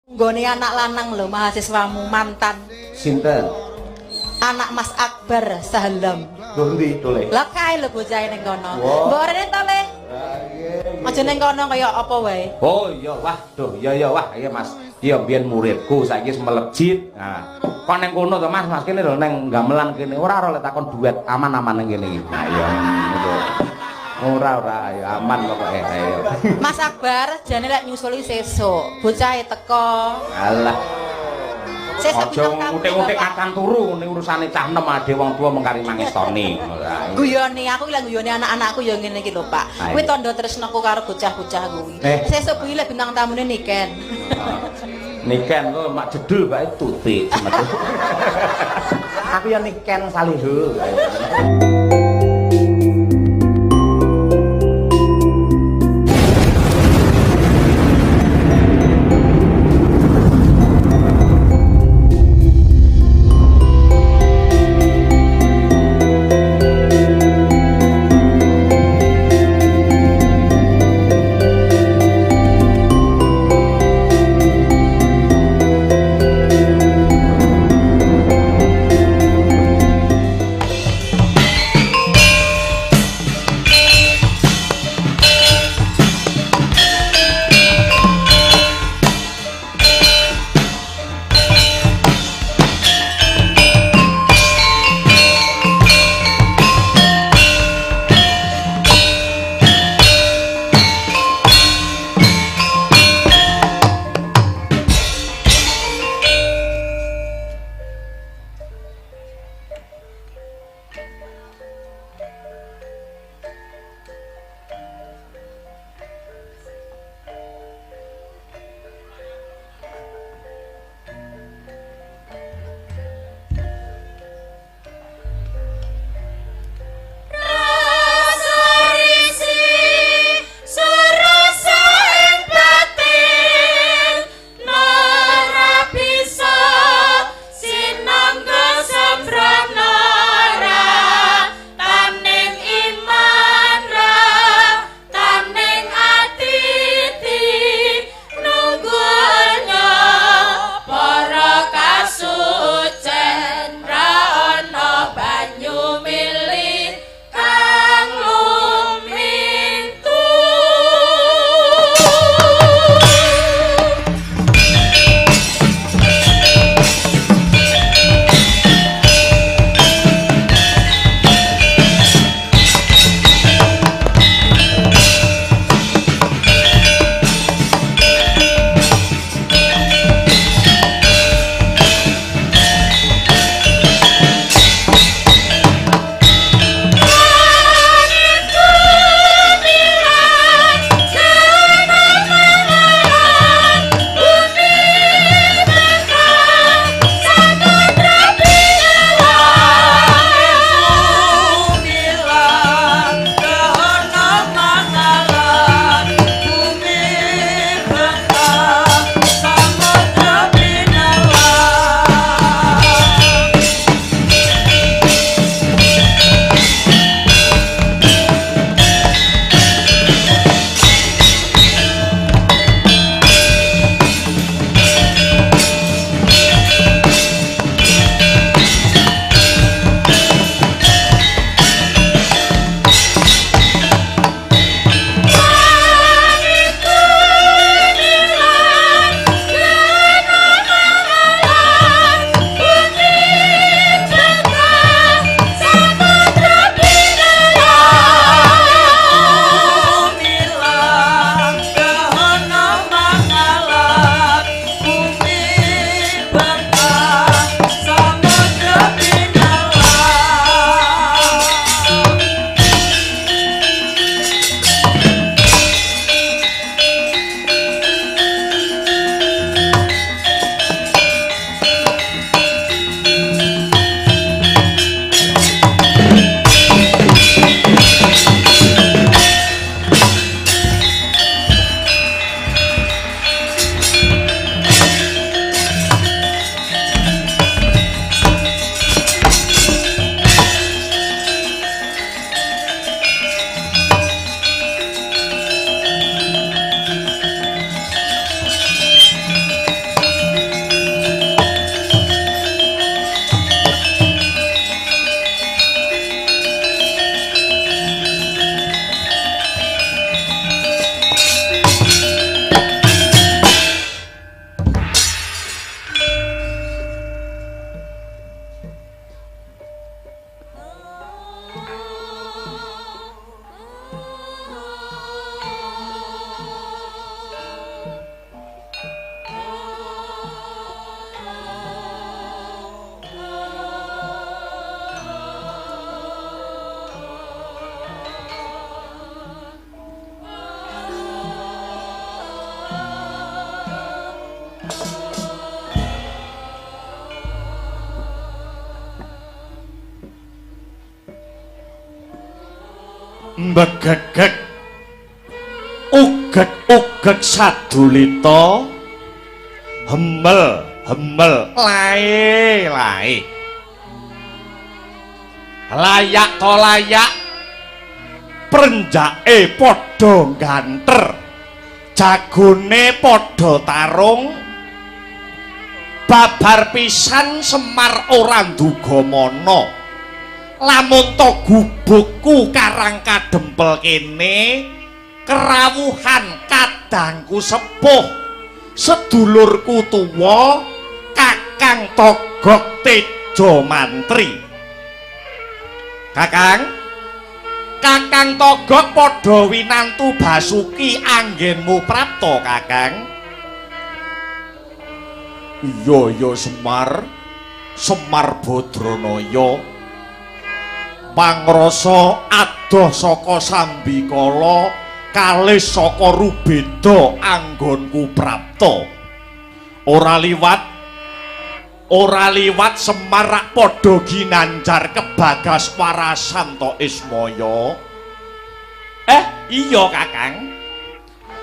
Nggone anak lanang lho mahasiswamu mantan. Sinten? Anak Mas Akbar Salam. Lho ndi tole? Lah kae lho bocahe ning kono. Mbok rene to, Le? Aja ning kono kaya apa wae. Oh iya, wah, duh, iya iya wah, iya Mas. Iya biyen muridku saiki wis melejit. Nah, kok ning kono to Mas, Mas kene lho ning gamelan kene ora ora lek takon duet aman-aman ning kene iki. Nah iya ngono. Ora ora ayo aman pokoke ayo. Mas Akbar jane lek nyusuli sesuk, bocahe teko. Alah. Sesuk Aja bintang tamu ngutik-ngutik Bapak. kacang turu ngene urusane cah enem ade wong tuwa mengkari mangestoni. Ora. Guyone aku iki lek guyone anak-anakku ya ngene iki lho, Pak. Ayo. Kuwi tandha tresnaku karo bocah-bocah kuwi. Sesuk kuwi lek bintang tamune Niken. Niken kok mak jedul bae tutik. Aku ya Niken Salihu. Mbegegeg ugeg-ugeg sadulita hemel hemel lae lae layak to layak prenjake padha ganter jagone padha tarung babar pisan Semar ora nduga mana. Lamun to gubukku Karang Kadempel kene kerawuhan kadangku sepuh sedulurku tuwa Kakang Togok Tejo Mantri. Kakang Kakang Togok padha winantu Basuki anggenmu prapta Kakang. Iya ya Semar, Semar Badranaya pangrasa adoh saka sambikala kalis saka rubeda anggonku prapta. Ora liwat Semar rak padha ginanjar kebagas warasan to Ismaya. Iya Kakang,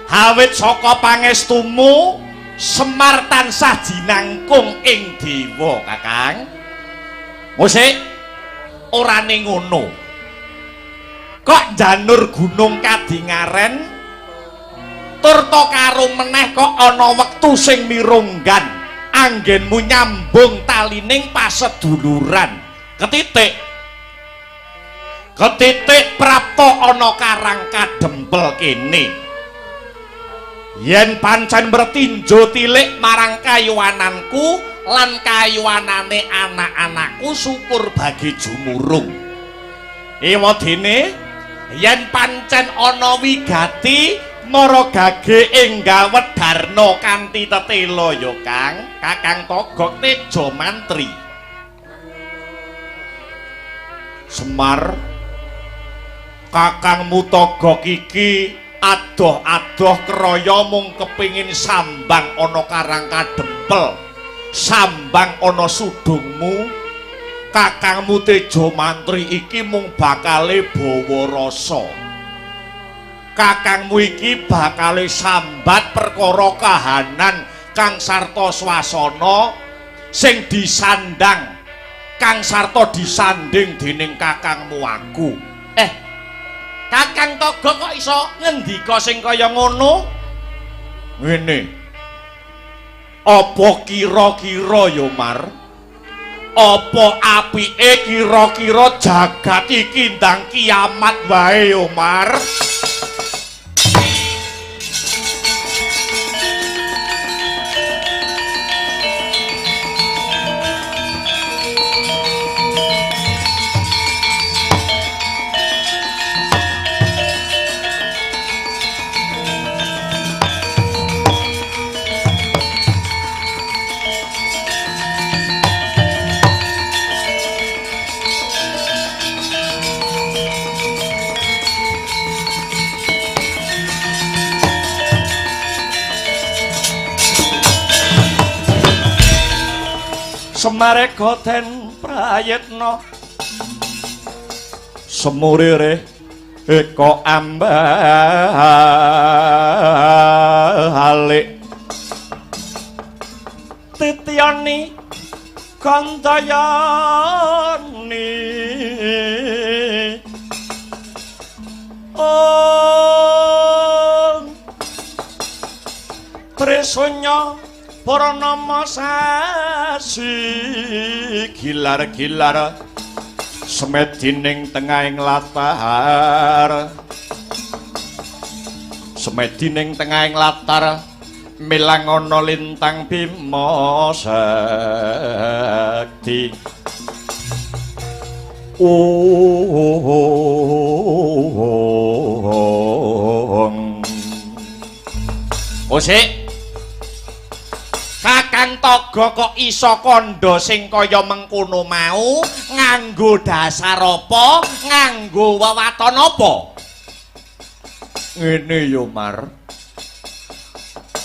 hawit saka pangestumu Semar tansah jinangkung ing dewa Kakang. Musik orane ngono kok janur gunung kadingaren tur to karo meneh kok ana wektu sing mirunggan anggenmu nyambung talining paseduluran. Ketitik ketitik prapta ana Karang Kadempel kene. Yen pancen bertinjo tilik marang kayuwananku lan kayuwanane anak-anakku syukur bagi jumurung. Ewadene yen pancen ana wigati mara gage enggal wedarna kanthi tetela ya Kang, Kakang Togok Tejo Mantri. Semar, kakangmu Togok iki adoh-adoh kraya mung kepingin sambang ana Karang Kadempel, sambang ana sudungmu. Kakangmu Tejo Mantri iki mung bakale bawa rasa. Kakangmu iki bakale sambat perkara kahanan kang sarta swasana sing disandang, kang sarta disanding dening kakangmu aku. Kakang Togok kok iso ngendika sing kaya ngono? Ngene. Apa kira-kira ya Mar? Apa apike kira-kira jagat iki ndang kiamat wae ya Mar? Semareka den prayitna semurire eka ambalik titiyani kandayani om Trisanya Purnama sasi gilar-gilar semedining tengahing latar, semedining tengahing latar milang ana lintang Bima Sakti. Ong Osik Kakang Togok kok iso kandha sing kaya mengkono mau nganggo dasar apa, nganggo wewaton apa? Ngene ya Mar.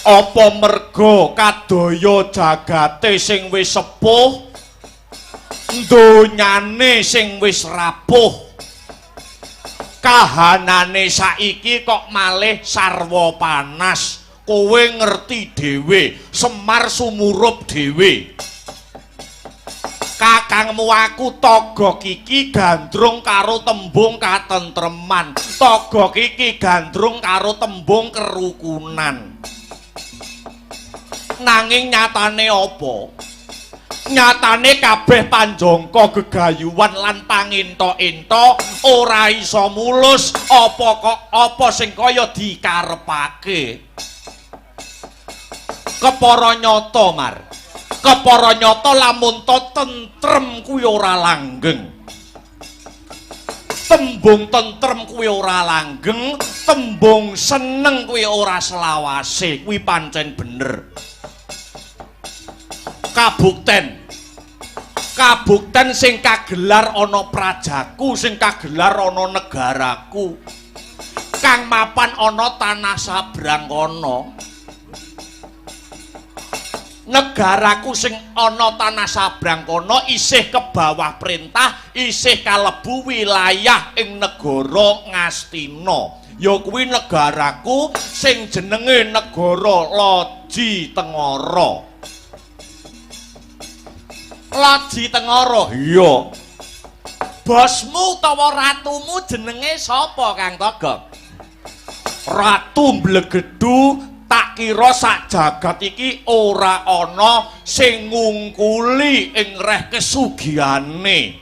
Apa merga kadaya jagate sing wis sepuh, donyane sing wis rapuh, Kahanane saiki kok malih sarwa panas. Kowe ngerti dhewe, Semar sumurup dhewe. Kakangmu aku Togok iki gandrung karo tembung katentreman. Togok iki gandrung karo tembung kerukunan. Nanging nyatane apa? Nyatane kabeh panjangka gegayuhan lan panginta-inta ora iso mulus apa kok apa sing kaya dikarepake. Kepara nyata, Mar. Kepara nyata lamun to tentrem kuwi ora langgeng. Tembung tentrem kuwi ora langgeng, tembung seneng kuwi ora selawase, kuwi pancen bener. Kabukten. Kabukten sing kagelar ana prajaku, sing kagelar ana negaraku. Kang mapan ana tanah sabrang kono. Negaraku sing ana tanah sabrang kono isih ke bawah perintah, isih kalebu wilayah ing negara Ngastina. Ya kuwi negaraku sing jenenge negara Loji Tengara. Loji Tengara. Iya. Bosmu utawa ratumu jenenge sapa, Kang Togok? Ratu Mblegedu tak kira sak jagat iki ora ana sing ngungkuli ing reh kesugihane.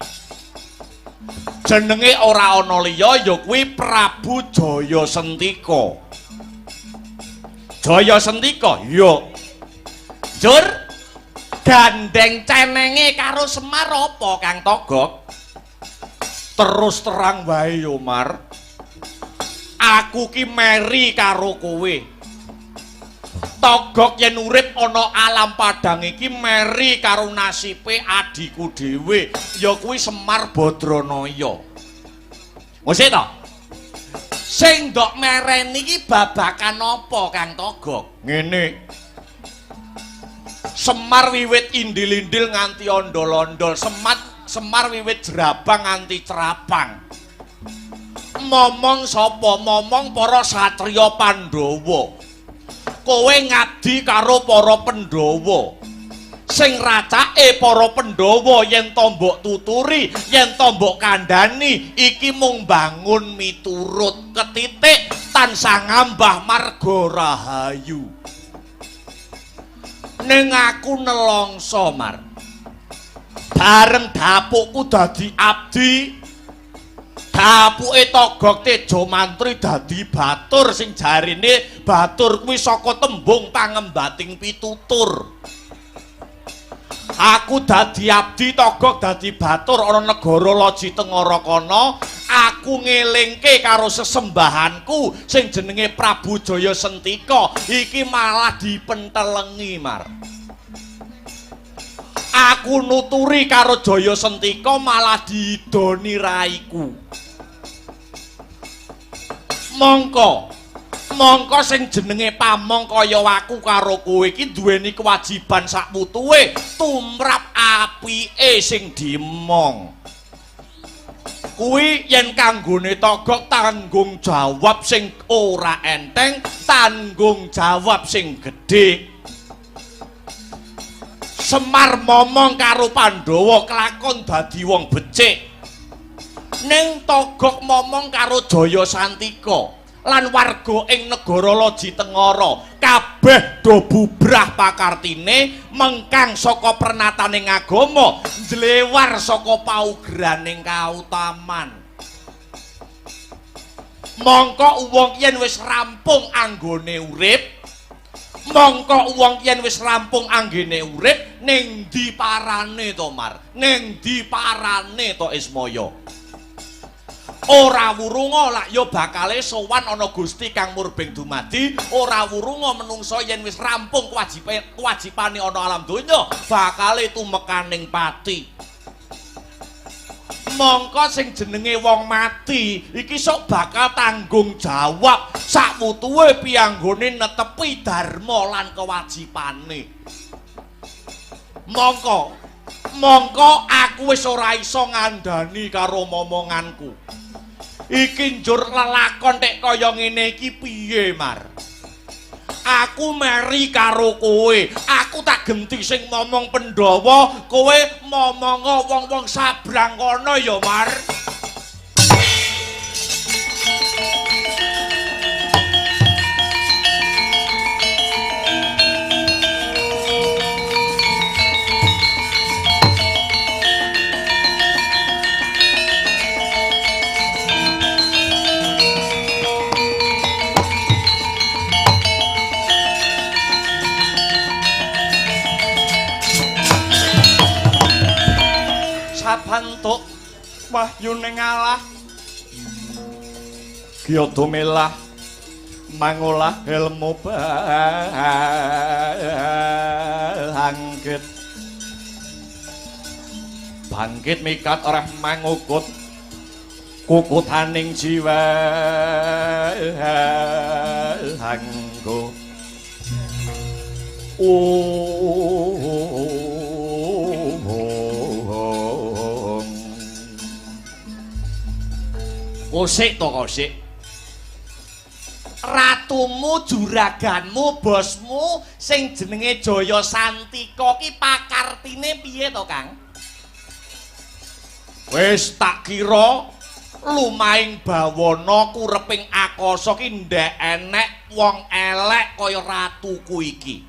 Jenenge ora ana liya ya kuwi Prabu Jaya Sentika. Jaya Sentika? Iya. Njur gandeng cenenge karo Semar apa, Kang Togok? Terus terang wae yo, Mar. Aku ki meri karo kowe. Togok yen urip ana alam padang iki meri karo nasibe adhiku dhewe, ya kuwi Semar Badranaya. Wis to? Sing ndok mereni iki babakan apa, Kang Togok? Ngene. Semar wiwit indil-indil nganti ondol-ondol, Semar wiwit jerabang nganti cerapang. Momong sapa? Momong para satriya Pandhawa. Kowe ngabdi karo para Pandhawa. Sing racake para Pandhawa yen to mbok tuturi, yen to mbok kandhani, iki mung bangun miturut ketitik tansah ngambah marga rahayu. Ning aku nelongso, Mar. Bareng dapukku dadi abdi, dapuke Togok Tejo Mantri dadi batur sing jarine batur kuwi saka tembung pangembating pitutur. Aku dadi abdi, Togok dadi batur ana negara Loji Tengara kono. Aku ngelingke karo sesembahanku sing jenenge Prabu Jaya Sentika iki malah dipentelengi, Mar. Aku nuturi karo Jaya Sentika malah diidoni raiku. Mongko, mongko sing jenenge pamong kaya aku karo kowe iki duweni kewajiban sakputuwe tumrap apike sing dimong. Kuwi yen kanggone Togok tanggung jawab sing ora enteng, tanggung jawab sing gedhe. Semar momong karo Pandhawa kelakon dadi wong becik. Ning Togok momong karo Jaya Santika lan warga ing negara Loji Tengara kabeh do bubrah pakartine mengkang saka pernataning agama, njlewar saka paugraning kautaman. Mongko wong yen wis rampung anggone urip, mongko wong yen wis rampung anggene urip ning ndi parane to, Mar? Ning ndi parane to, Ismaya? Ora wurunga lak ya bakale sowan ana Gusti Kang Murbeng dumadi, ora wurunga menungsa yen wis rampung kewajibane ana alam donya bakale tumekaning pati. Mongko sing jenenge wong mati iki sok bakal tanggung jawab sakwutuhe pianggone netepi dharma lan kewajibane. Mongko, mongko aku wis ora iso ngandani karo momonganku. Iki njur lelakon tek kaya ngene iki piye, Mar? Aku meri karo kowe. Aku tak genti sing momong Pandhawa, kowe momongo wong-wong sabrang kono ya, Mar. Sabantuk wahyune ngalah Gyada melah mangolah ilmu bangkit bangkit mikat oreh mangukut kukutaning jiwa anggo Kosik to kosik. Ratumu, juraganmu, bosmu sing jenenge Jaya Santika ki pakartine piye to, Kang? Wis tak kira lumahing bawana kureping akasa ki ndek enek wong elek kaya ratuku iki.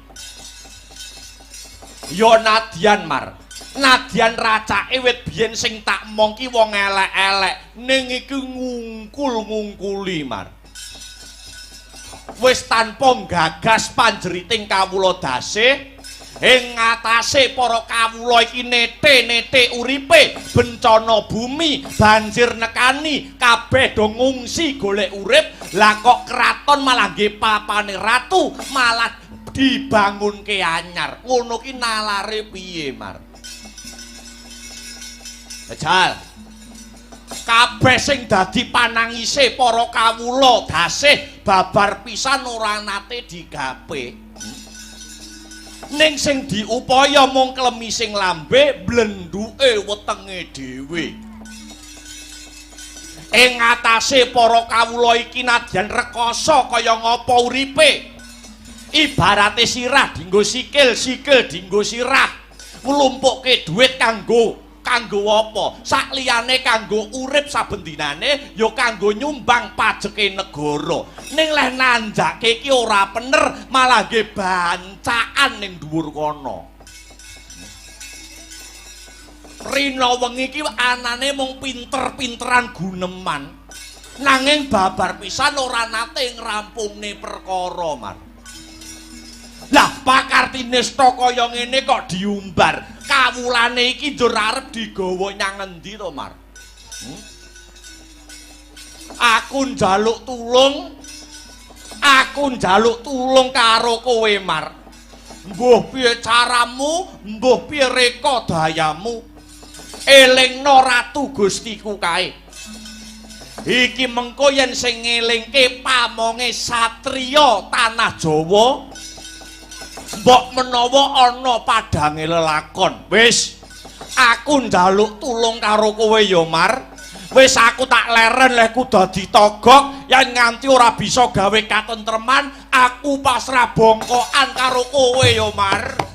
Ya nadyan, Mar. Nadyan racake wit biyen sing tak mong ki wong elek-elek ning iki ngungkul-ngungkuli, Mar. Wis tanpa nggagas panjeriting kawula dasih ing ngatasé para kawula iki nete-nete uripe bencana bumi banjir nekani kabeh do ngungsi golek urip. Lah kok kraton malah nggih papane ratu malah dibangunke anyar ngono ki nalare piye, Mar? Jajal. Kabeh sing dadi panangise para kawula dasih babar pisan ora nate digape. Ning sing diupaya mung klemising lambe blenduke wetenge dhewe. Ing ngatasé para kawula iki nadyan rekoso kaya ngapa uripe. Ibarate sirah dinggo sikil, sikil dinggo sirah. Nglumpukke dhuwit kanggo apa? Sakliyane kanggo urip saben dinane ya kanggo nyumbang pajeke negara. Ning leh nanjake iki ora pener, malah nggih bancaan ning dhuwur kono. Rina wengi iki anane mung pinter-pinteran guneman. Nanging babar pisan ora nate ngrampungne perkara, Mar. Lah pakartine sta kaya ngene kok diumbar. Kawulane iki njur arep digawa nyang endi to, Mar? Aku njaluk tulung. Aku njaluk tulung karo kowe, Mar. Mbuh piye caramu, mbuh piye reka dayamu. Elingno ratu Gustiku kae. Iki mengko yen sing ngelingke pamonge satriya tanah Jawa, mbok menawa ana padange lelakon. Wis, aku njaluk tulung karo kowe ya, Mar. Wis aku tak leren lehku dadi togok yen nganti ora bisa gawe katentreman, aku pasrah bongkokan karo kowe ya, Mar.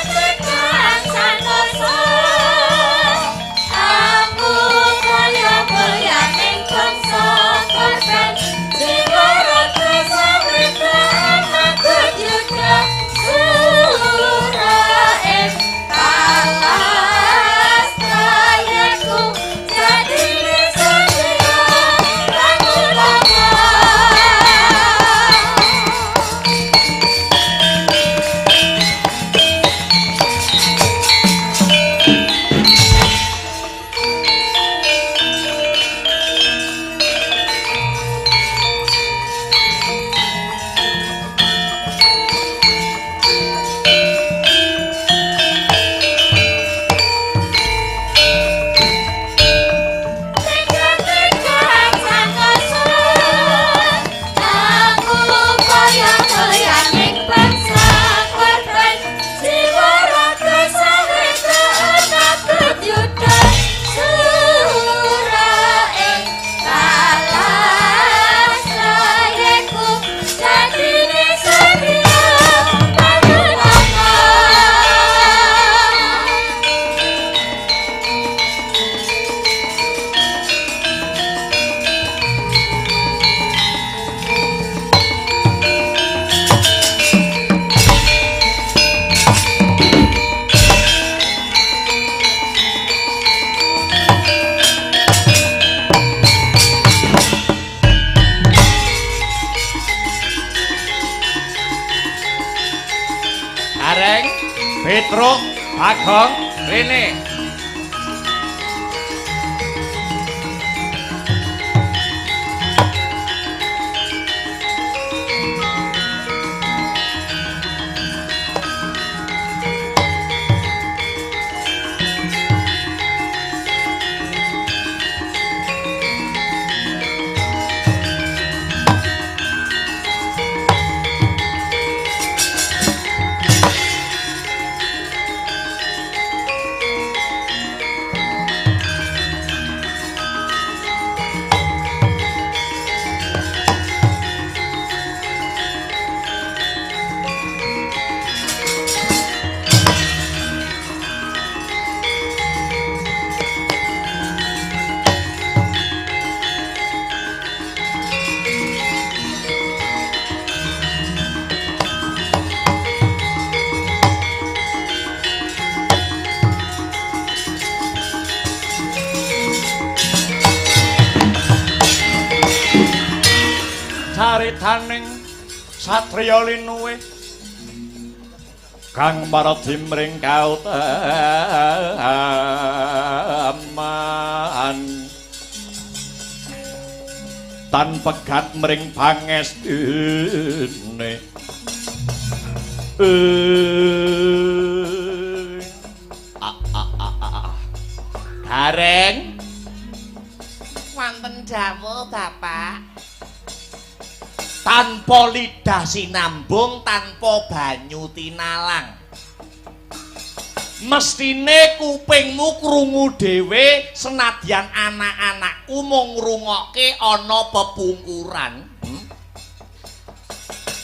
Tekan santoso. Bagong, rene. Caritaning satriya linuwih kang maradi mring kautaman tan pegat mring pangestune. Gareng wonten dawuh Bapak. Tanpa lidah sinambung, tanpa banyu tinalang. Mestine kupingmu krungu dhewe senadyan anak-anakku mung ngrungokke ana pepungkuran.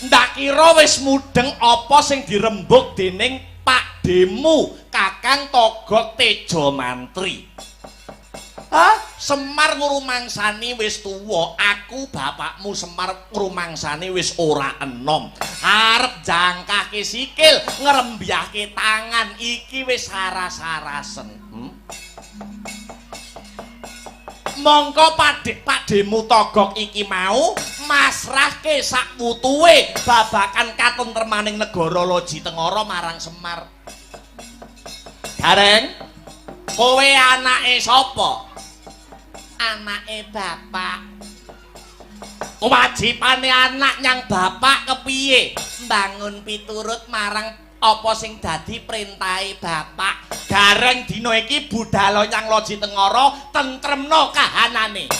Ndak kira wis mudheng apa sing dirembug dening Pakdemu Kakang Togok Tejamantri. Hah? Semar ngrumangsani wis tuwa, aku bapakmu Semar ngrumangsani wis ora enom. Arep jangkahke sikil, ngrembyahke tangan iki wis saras-sarasen. Mongko Pakdemu Togok iki mau masrahke sak wutuwe babakan katentremaning negara Loji Tengara marang Semar. Gareng, kowe anake sapa? Anake bapak. Kewajibane anak nyang bapak kepiye? Mbangun piturut marang apa sing dadi perintahe bapak. Gareng dina iki budal nyang Loji Tengara tentremno kahanane.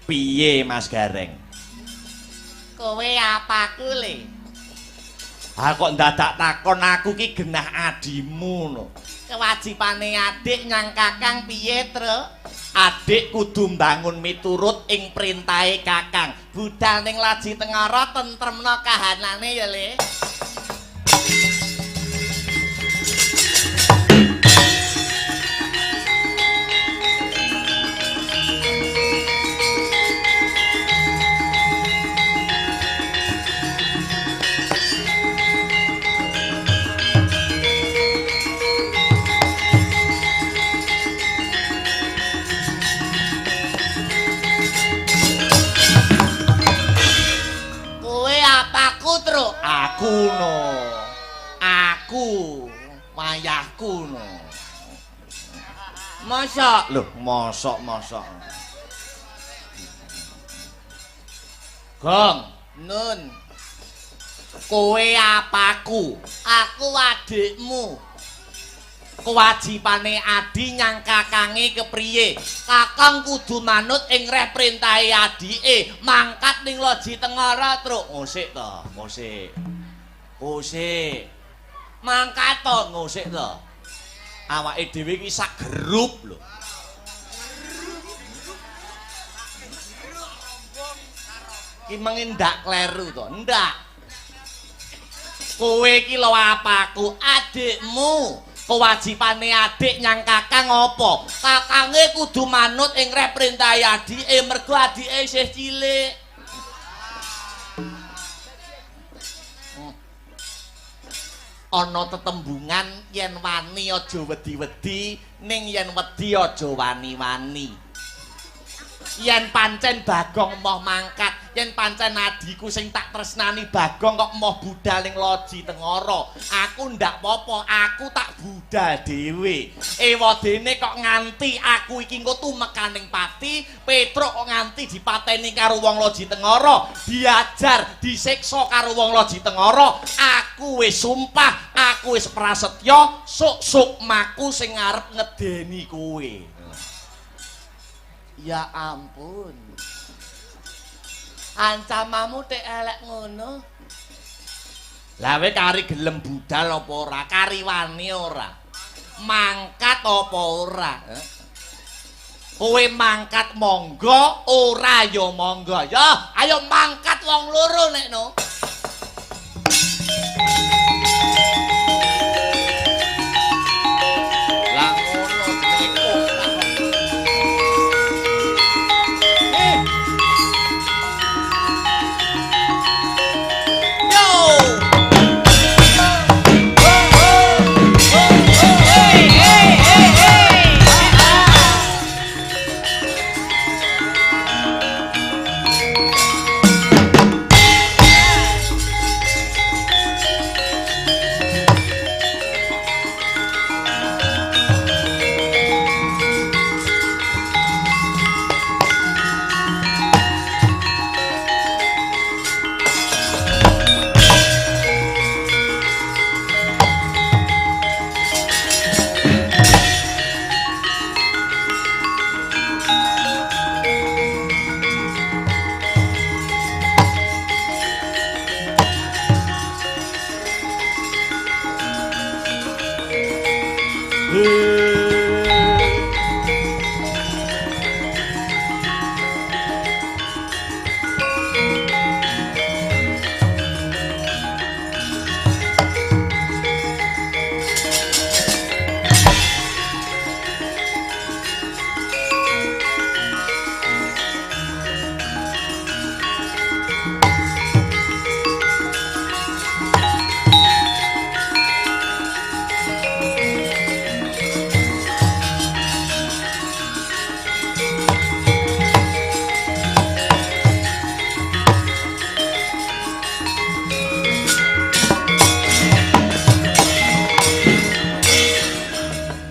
Piye Mas Gareng? Kowe apaku le? Ha kok ndadak takon aku ki genah adimu no. Kewajibane adik nyang kakang piye, Truk? Adik kudu mbangun miturut ing perintahe kakang. Budal ning Laji Tengara tentremno kahanane ya, Le. Aku no. Aku wayahku no. Mosok. Loh, mosok mosok. Gong, Nun. Kowe apaku? Aku adikmu. Kewajibane adi nyang kakange kepriye? Kakang kudu manut ing reh perintahe adike, mangkat ning Loji Tengara, Truk. Ngosik to, ngosik. Ngosik. Mangkat to, ngosik to. Awake dhewe iki sak grup lho. Ki mengi ndak kleru to? Ndak. Kowe iki lho apaku? Adikmu. Kewajibane adik nyang kakang apa? Kakange kudu manut ing reh perintahe adike mergo adike isih cilik. Ana tetembungan yen wani aja wedi-wedi, ning yen wedi aja wani-wani. Yen pancen Bagong moh mangkat, yen pancen adhiku sing tak tresnani Bagong kok moh budal ning Loji Tengara, aku ndak apa-apa, aku tak budal dhewe. Ewadene kok nganti aku iki engko tumekaning pati, Petruk kok nganti dipateni karo wong Loji Tengara, diajar, disiksa karo wong Loji Tengara, aku wis sumpah, aku wis prasetya, sok-sok maku sing arep ngedeni kowe. Ya ampun. Ancamamu tek elek ngono. Lah kowe kari gelem budal apa ora? Kari wani ora? Mangkat apa ora? Kowe mangkat monggo, ora ya monggo. Ya, ayo mangkat wong loro nek no. Lah ngono jenenge.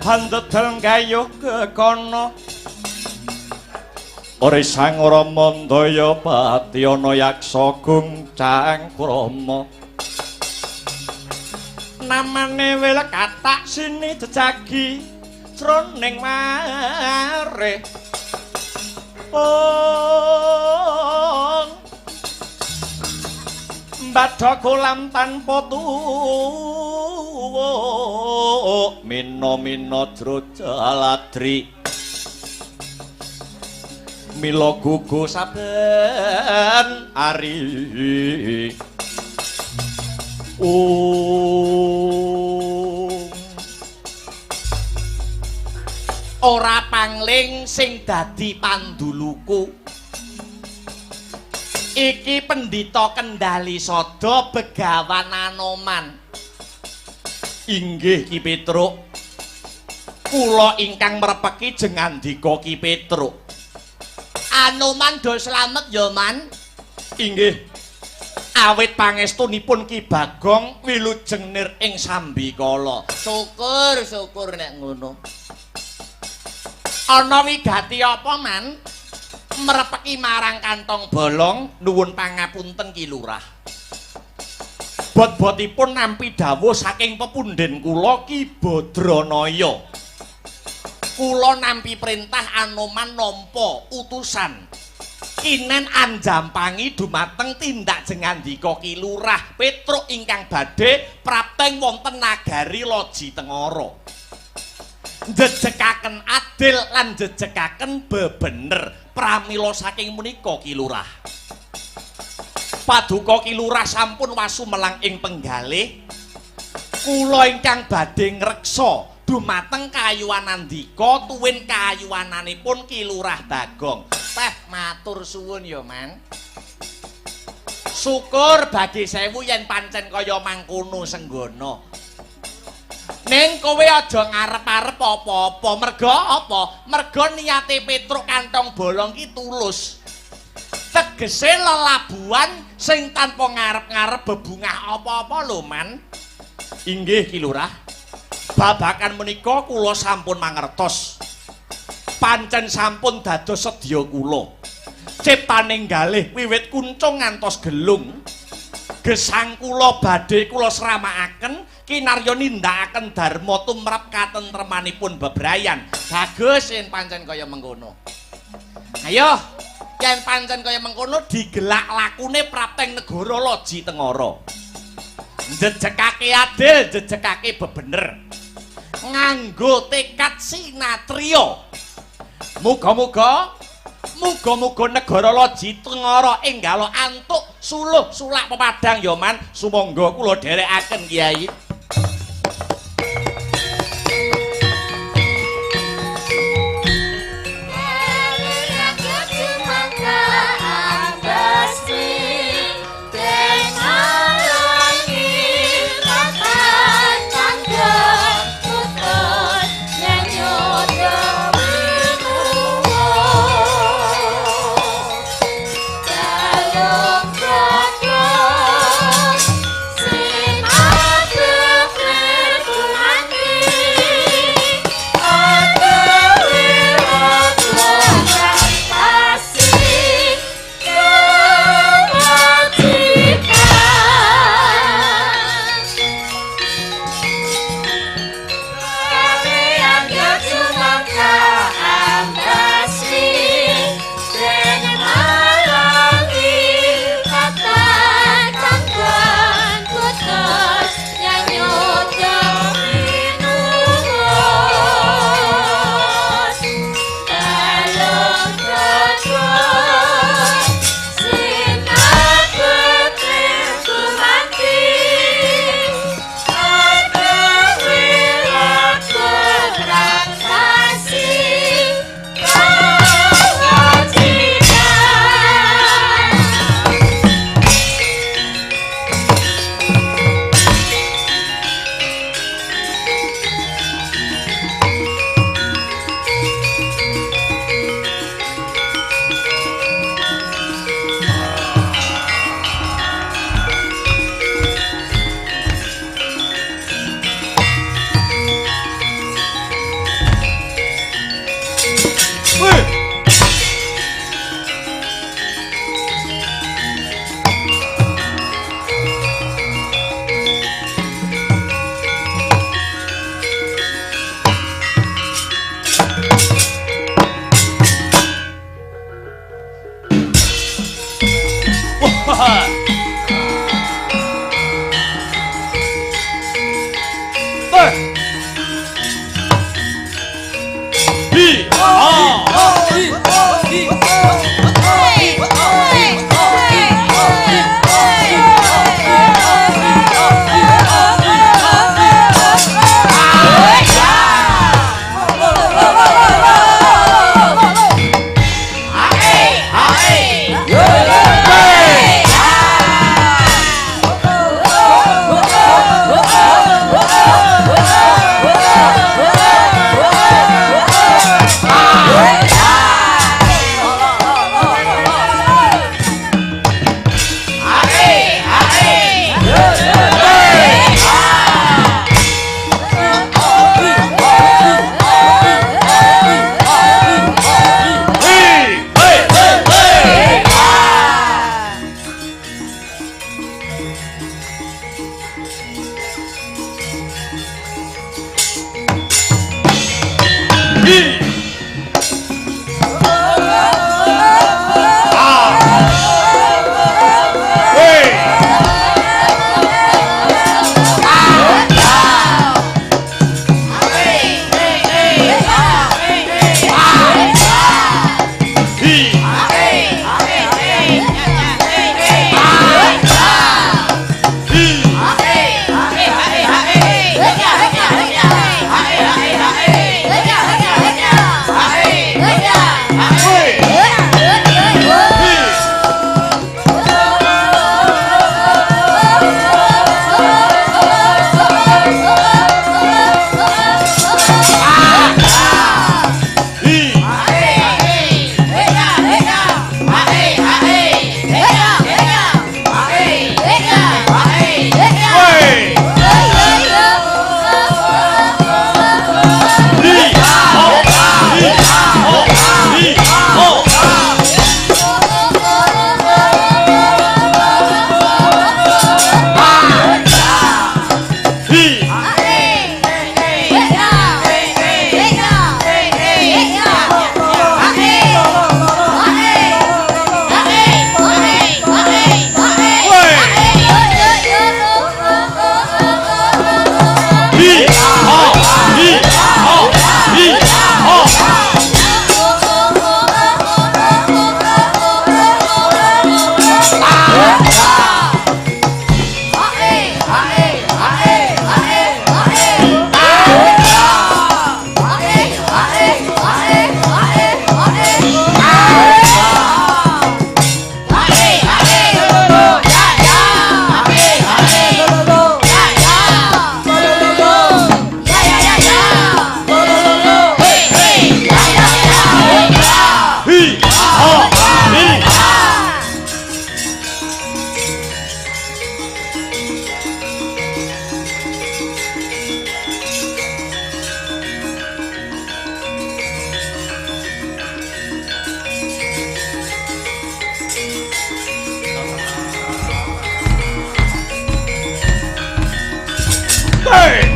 Handedel gayuh kekono ora sang ora mandaya pati ana yaksa gungcang krama namane wil katak sini jejagi jroning mare ong mbadha kolam tanpa tuwuk mina-mina jrojaladri mila gugu saben ari Ora pangling sing dadi panduluku iki pendhita Kendali Sada Begawan Anoman. Inggih Ki Petruk, kula ingkang mrepeki jengandika Ki Petruk. Anoman do slamet ya, Man? Inggih. Awit pangestunipun Ki Bagong wilujeng nir ing sambikala. Syukur, syukur nek ngono. Ana wigati apa, Man? Mrepeki marang kantong bolong nuwun pangapunten Ki Lurah. Bot-botipun nampi dawuh saking pepundhen kula Ki Badranaya. Kula nampi perintah Anoman nampa utusan kinen anjampangi dumateng tindak jengandika Ki Lurah Petruk ingkang badhe prapteng wonten nagari Loji Tengara. Jejekaken adil lan jejekaken bebener pramila saking menika Ki Lurah. Paduka Ki Lurah sampun wasumelang ing penggalih. Kula ingkang badhe ngreksa dumateng kayuwanandika tuwin kayuwananipun Ki Lurah Bagong. Teh matur suwun ya, Man. Syukur bagi sewu yen pancen kaya mangkono senggono. Ning kowe aja ngarep-arep apa-apa. Merga apa? Merga niate Petruk kantong bolong ki tulus. Tegese lelabuhan sing tanpa ngarep-ngarep bebungah apa-apa lho, Man. Inggih Ki Lurah. Babakan menika kula sampun mangertos. Pancen sampun dados sedya kula. Ciptaning galih wiwit kuncung ngantos gelung. Gesang kula badhe kula sramakaken kinarya nindakaken dharma tumrap katentremanipun bebrayan. Bagus yen pancen kaya mengkono. Ayo, yen pancen kaya mengkono digelak lakune prapteng negara Loji Tengara. Njejekake adil, njejekake bebener. Nganggo tekad sinatriya. Muga-muga muga-muga negara Loji Tengara enggalo antuk suluh sulak pepadang ya, Man. Sumangga kula dherekaken Kyai. Hey!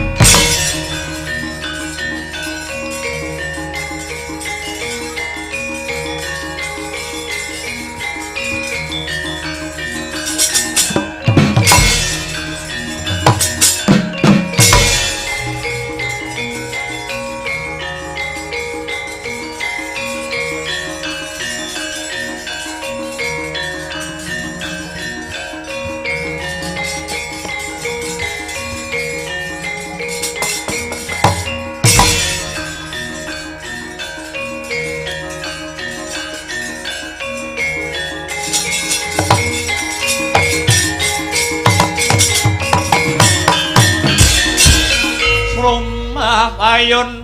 Ayun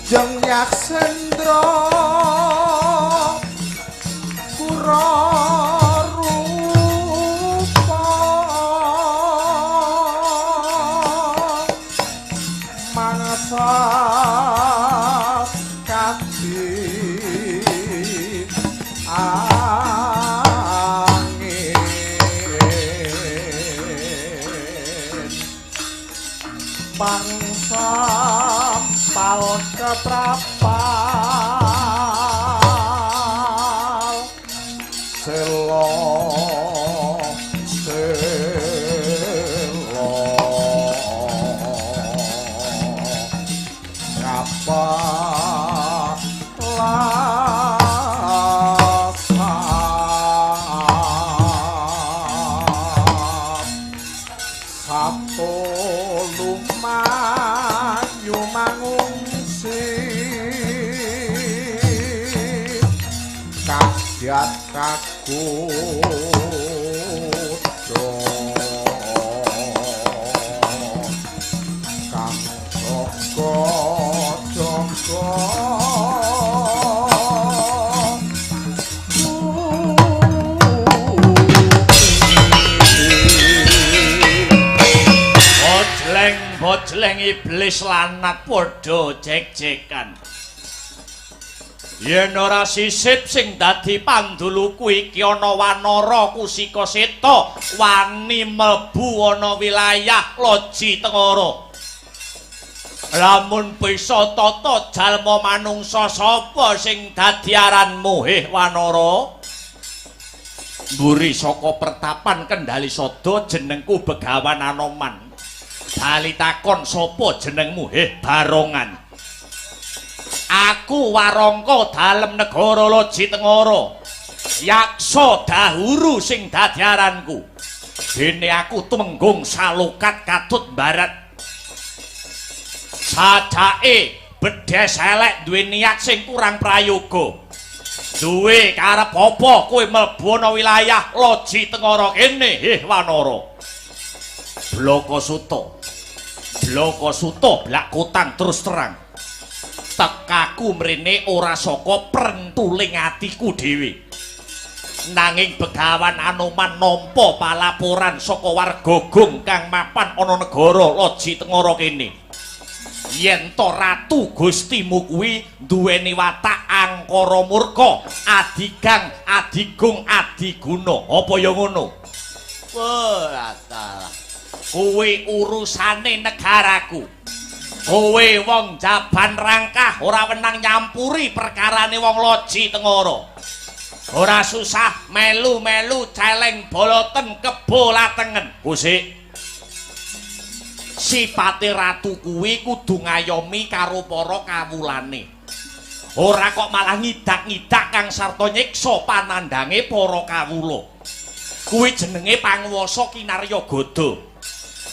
Jeng Yaksendra kura rupa mangsa kati angin pangsa pal ketrapal selo selo kapalasan sabto lumanyu mangungsi kadyat kagodha kang jaga jaga Bojleng iblis lanat padha jek-jekan. Yen ora sisip sing dadi panduluku iki ana wanara Kusika Seta wani mlebu ana wilayah Loji Tengara. Lamun bisa tata jalma manungsa sapa sing dadi aranmu heh wanara? Mburi saka pertapan Kendali Sada jenengku Begawan Anoman. Bali takon sapa jenengmu heh barongan? Aku warangka dalem negara Loji Tengara. Yaksa dahuru sing dadi aranku. Dene aku tumenggung salokat katut barat. Sajake bedhes elek duwe niat sing kurang prayoga. Duwe karep apa kowe mlebu ana wilayah Loji Tengara kene heh wanara? Blaka Suta. Blaka Suta blak kotang terus terang. Tekaku mrene ora saka prentuling atiku dhewe. Nanging Begawan Anoman nampa palaporan saka warga Gong kang mapan ana negara Loji Tengara kene. Yen to ratu Gustimu kuwi duweni watak angkara murka, adigang, adigung, adiguna. Apa ya ngono? Wah, kowe urusane negaraku. Kowe wong jaban rangkah ora wenang nyampuri perkarane wong Loji Tengara. Ora susah melu-melu celeng boloten kebo latengen. Kusik. Sipate ratu kuwi kudu ngayomi karo para kawulane. Ora kok malah ngidak-ngidak kang sarta nyiksa panandange para kawula. Kuwi jenenge panguwasa kinarya gada.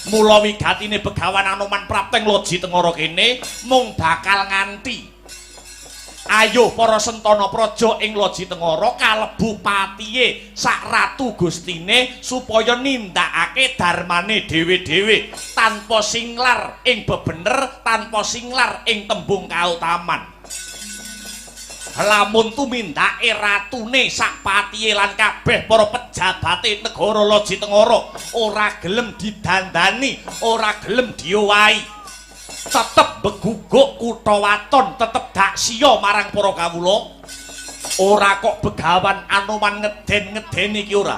Mula wigatine Begawan Anoman prapteng Loji Tengara kene mung bakal nganti. Ayo para sentana praja ing Loji Tengara kalebu patihe sak ratu gustine supaya nindakake darmane dhewe-dhewe tanpa singlar ing bebener, tanpa singlar ing tembung kautaman. Lamun tumindake ratune sak patihe lan kabeh para pejabate negara Loji Tengara ora gelem didandani, ora gelem diowahi, tetep beguguk kutha waton, tetep daksiya marang para kawula. Ora kok Begawan Anoman ngeden-ngedeni iki ora.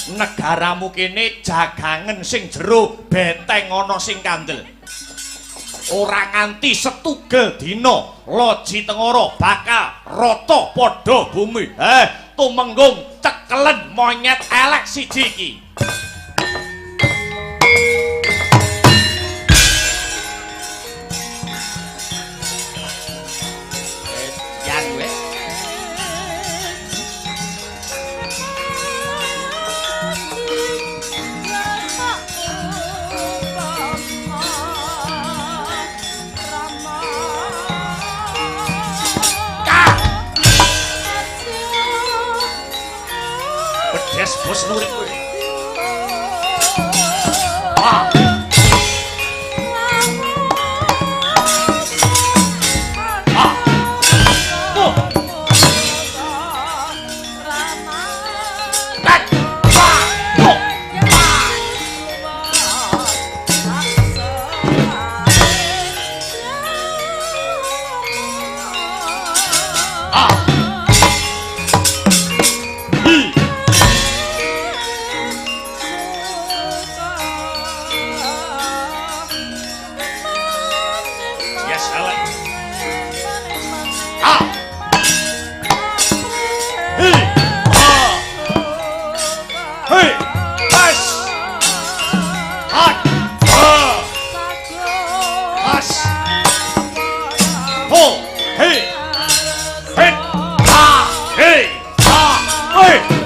Negaramu kene jagangen sing jero, beteng ana sing kandel. Ora nganti setugel dina, Loji Tengara bakal rata padha bumi. Tumenggung cekelen monyet elek siji iki. Bos nurik kowe. Ah. Ah. Tuh. Tek. Pa. Tuh. Ah. Hi.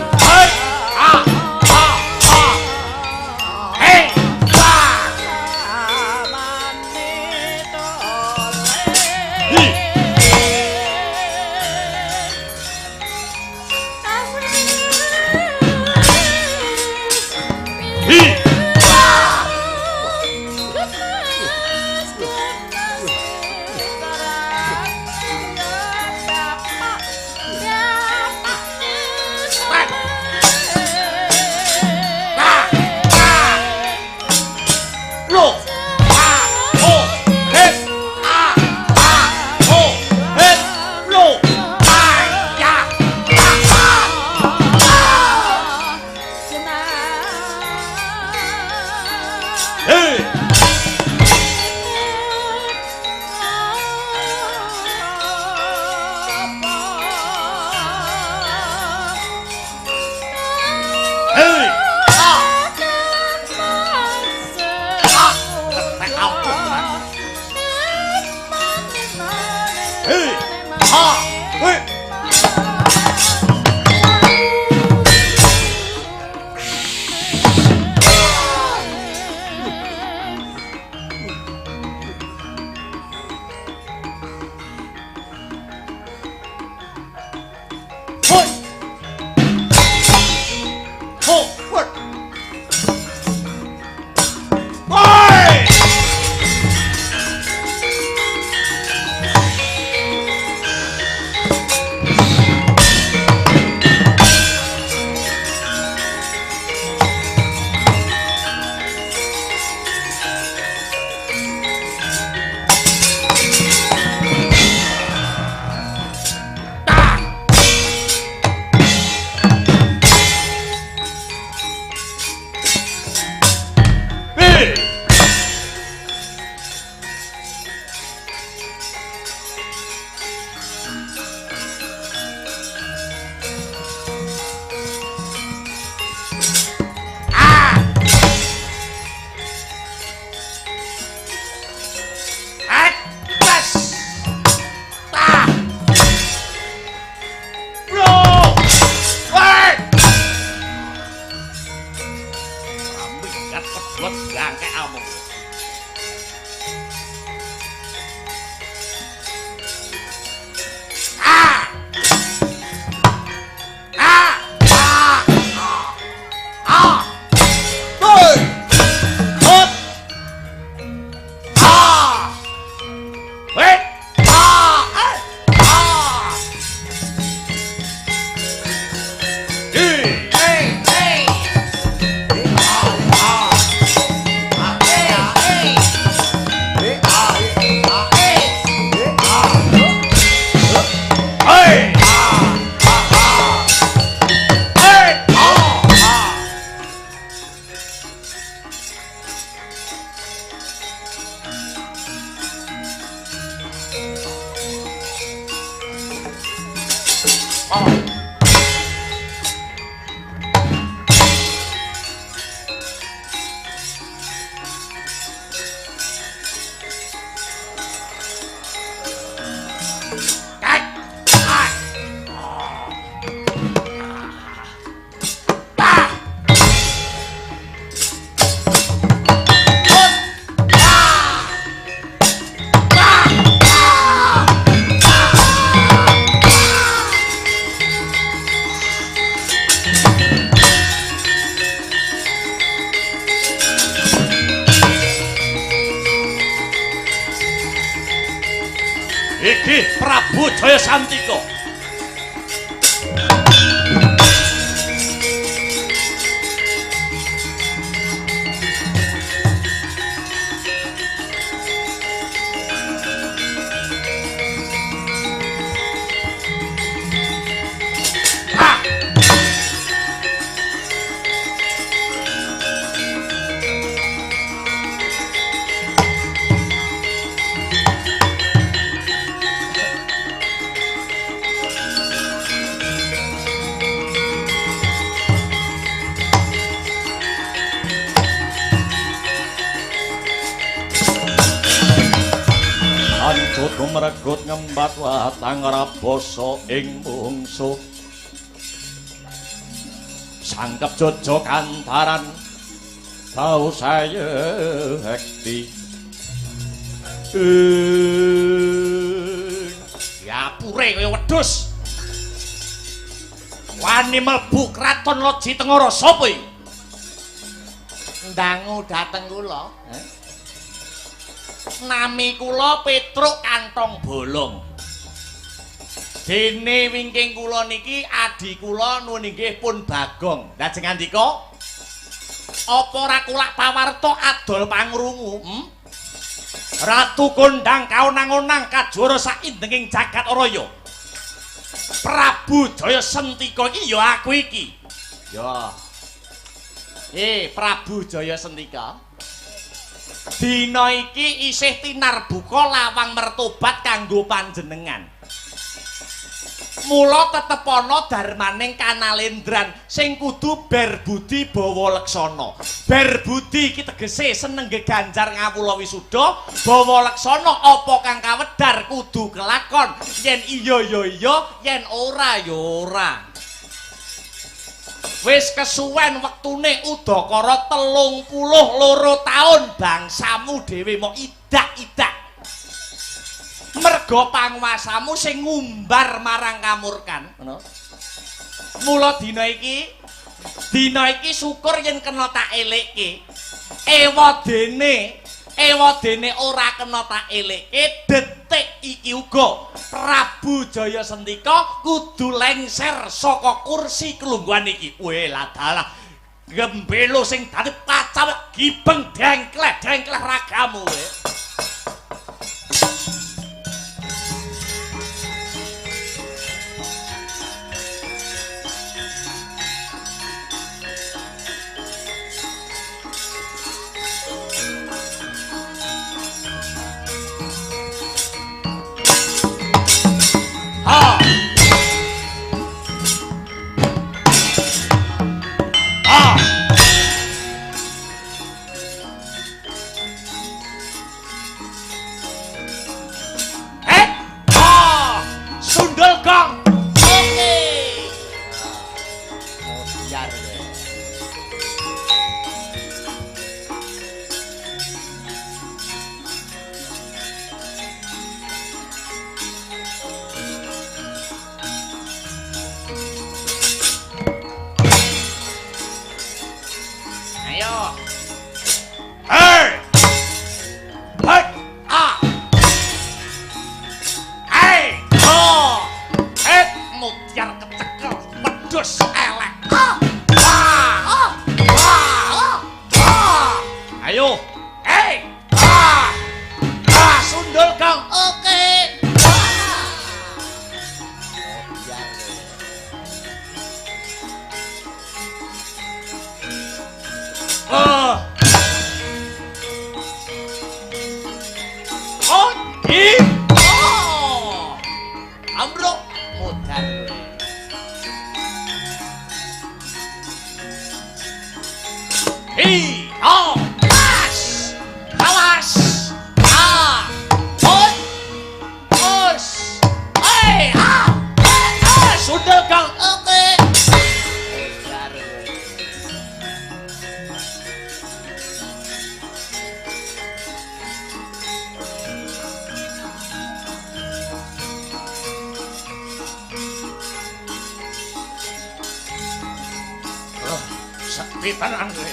Iki Prabu Jaya Santika. Ancut meregut ngembat watang rabasa ing mungsuh. Sangkep jojo kantaran bau sayekti. Yapure kaya wedhus. Wani mlebu kraton Loji Tengara sapa iki? Ndangu dateng kula. Nami kula Petruk Kantong Bolong. Dene wingking kula niki adi kula nuwun inggih pun Bagong. Lajeng ngandika, apa ora kulak pawarta adol pangrungu? Ratu kondang kaonang-onang kajuara saindenging jagat raya. Prabu Jaya Sentika iki ya aku iki. Ya. Prabu Jaya Sentika. Dina iki isih tinarbuka lawang mertobat kanggo panjenengan. Mula tetep ana darmaning kanalendran sing kudu berbudi bawa leksana. Berbudi iki tegese seneng geganjar ngawula wisuda, bawa leksana apa kang kawedhar kudu kelakon. Yen iya ya iya, yen ora ya ora. Wis kesuwen wektune udakara 32 taun bangsamu dhewe mok idak-idak. Merga panguwasamu sing ngumbar marang kamurkan, ngono. Mula dina iki syukur yen kena tak elekke. Ewadene ora kena tak elekke, detik iki uga Prabu Jaya Sentika kudu lengser saka kursi kelungguhan iki. Weh ladalah gembelo sing dadi pacawek gibeng dengkleh-dengkleh ragamu we. Amruk modar kowe. Hi, ho, pas. Awas. Ah. Hoi. Os. Hei, ah. Eh, sundel Kang. Oke. Sakti tenan kowe.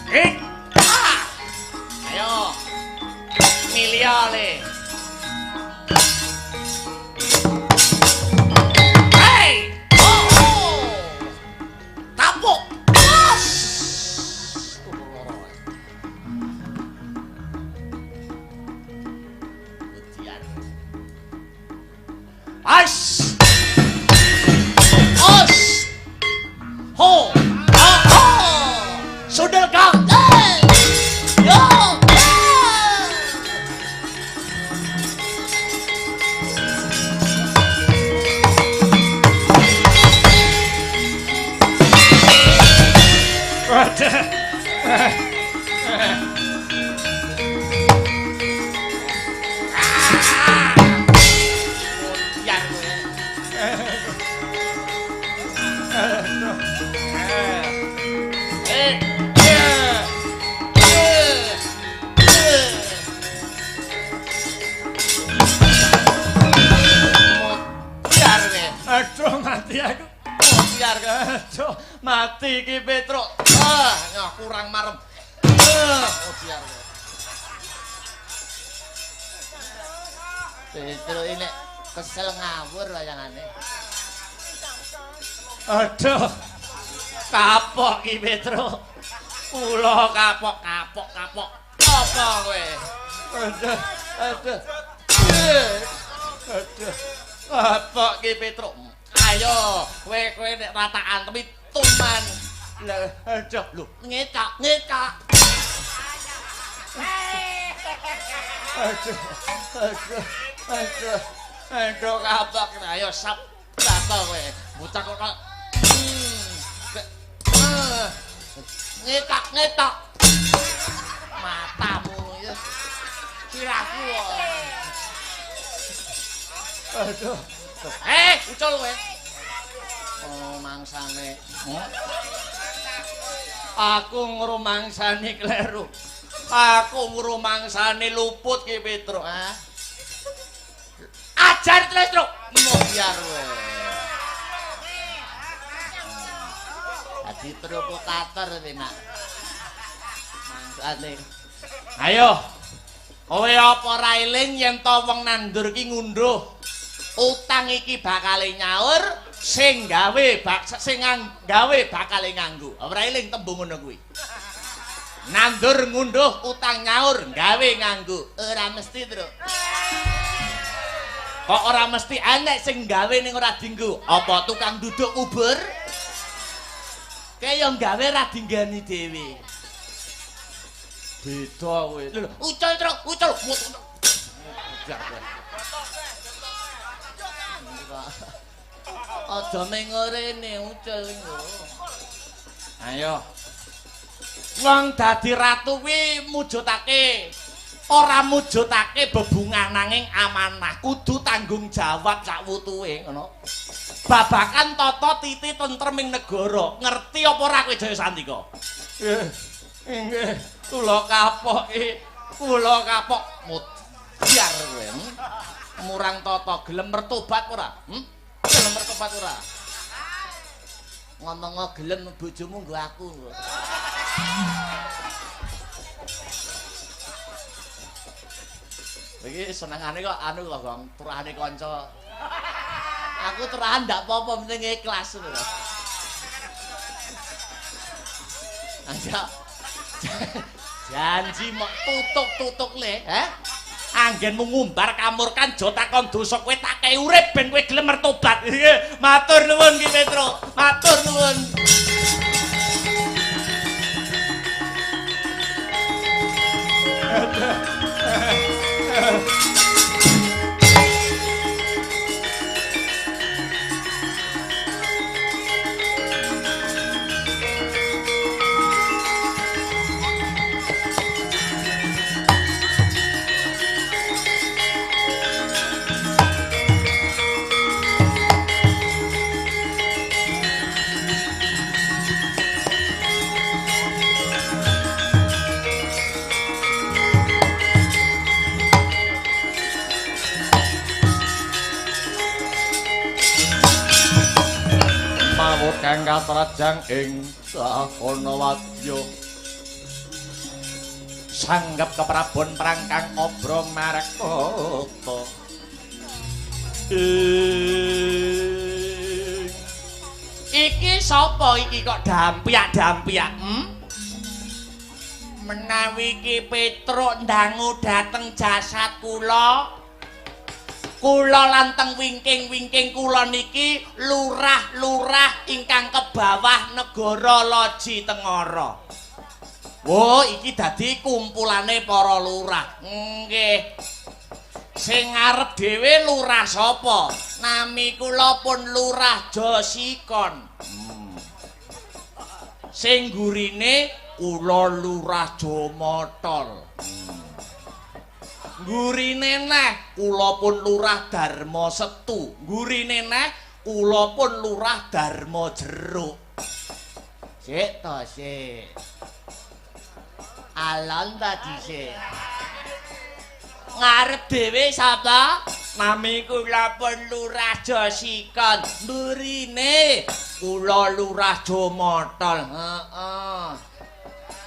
Eh. Ah. Ayo. Milih le. Hey! Oh, oh. Tapuk. Bos. Turu loro. Ujian. As. Os. Ho. Ho. Ho. Sundel Kang. Hey. Yo. Aduh mati aku. Biar aduh mati iki Petruk. Ah, kurang marem. Oh biar. Petruk ini kesel ngawur wayangane. Aduh. Kapok iki Petruk. Kula kapok kapok kapok. Apa kowe? Aduh, aduh. Aduh. Kapok iki Petruk. Ayo, kowe kowe nek ra tak antemi tuman. Lah, aduh. Lho, ngecak, ngecak. Aduh, aduh, aduh. Aduh kapok. Ayo sap bakal kowe. Bocah kok ngetak, ngetak. Matamu ya. Sirahku. Aduh. Ucul kowe. Oh, mangsane. Aku ngrumangsani kleru. Aku ngrumangsani luput ki Petruk. Hah? Ajar terus, Truk. Biar kowe. Dadi provokator kowe, Nak. Mangsane. Ayo. Kowe apa ora eling yen to wong nandur ki ngunduh? Utang iki bakale nyaur, sing gawe bak sing gawe bakale nganggo. Ora eling tembung ngono kuwi. Nandur ngunduh utang nyaur, gawe nganggo. Ora mesti, Truk. Kok ora mesti enek sing gawe ning ora dinggo? Apa tukang duduk kubur? Kaya gawe ra dinggani dhewe. Beda kowe. Lho, ucul, Truk, ucul. Aja mengorene ucul engko. Ayo. Wong dadi ratu kuwi mujudake ora mujudake bebungah nanging amanah, kudu tanggung jawab sak wutuhe ngono. Babakan tata titi tentreming negara. Ngerti apa ora kowe Jaya Santika? Nggih. Nggih, kula kapok iki. Kula kapok mutiar kowe. Murang tata gelem mertobat ora? Gelem mertobat ora? Ngomong gelem bojomu nggo aku. Iki senengane kok anu lho, Gong, turahane kanca. Aku turahan ndak apa-apa, penting ikhlas ngono lho. Ayo. Janji mok tutuk-tutuk le, he? Anggenmu ngumbar kamurkan aja takon dosa kowe tak kei urip ben kowe gelem mertobat. Matur nuwun Ki Petruk, matur nuwun. kang katrajang ing sahana wadya. Sanggep keprabon perang kang obro markata. Iki sapa iki kok dampiak-dampiak? Menawi Ki Petruk ndangu dhateng jasad kula, kula lan teng wingking-wingking kula niki lurah-lurah ingkang kebawah negara Loji Tengara. Wo, iki dadi kumpulane para lurah. Nggih. Sing ngarep dhewe lurah sapa? Nami kula pun Lurah Josikon. Sing gurine kula Lurah Jomotol. Gurine neh kula pun Lurah Darma Setu. Gurine neh kula pun Lurah Darma Jeruk. Sik to sik. Alon ta dhisik. Ngarep dhewe sapa? Nami kula pun Lurah Josikon. Mburine kula Lurah Jomotol. Heeh.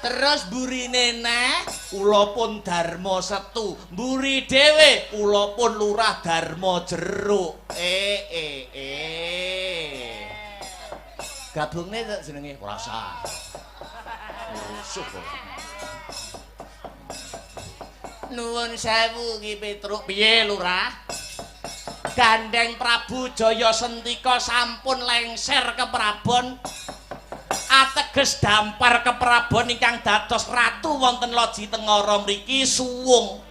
Terus mburine neh kula pun Darma Setu. Mburi dhewe kula pun Lurah Darma Jeruk. Gabungne tak jenenge ora sah. Rusuh kok. Nuwun sewu Ki Petruk. Piye Lurah? Gandeng Prabu Jaya Sentika sampun lengser ke Prabon. Ateges dampar ke Prabon ingkang dados ratu wonten Loji Tengara mriki suwung.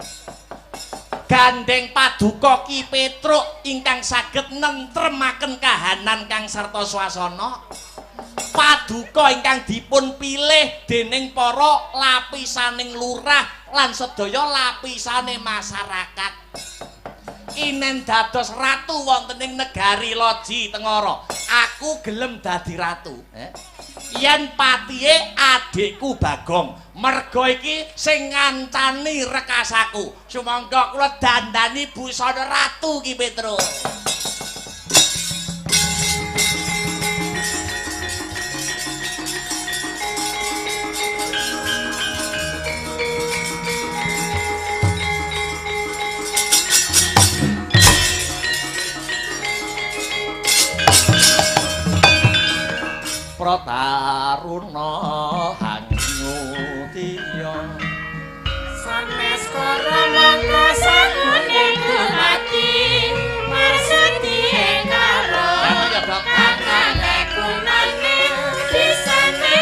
Gandeng paduka Ki Petruk ingkang saged nentremaken kahanan kang sarta swasana. Paduka ingkang dipun pilih dening para lapisaning lurah lan sedaya lapisane masyarakat. Inen dados ratu wonten ing negari Loji Tengara. Aku gelem dadi ratu. Yen patihe adikku Bagong, merga iki sing ngancani rekasaku. Sumangga kula dandani busana ratu Ki Petruk. Prataruna hanyutiya sanes kara mangka sangune dumati marsudi ing karo kakane gunane bisane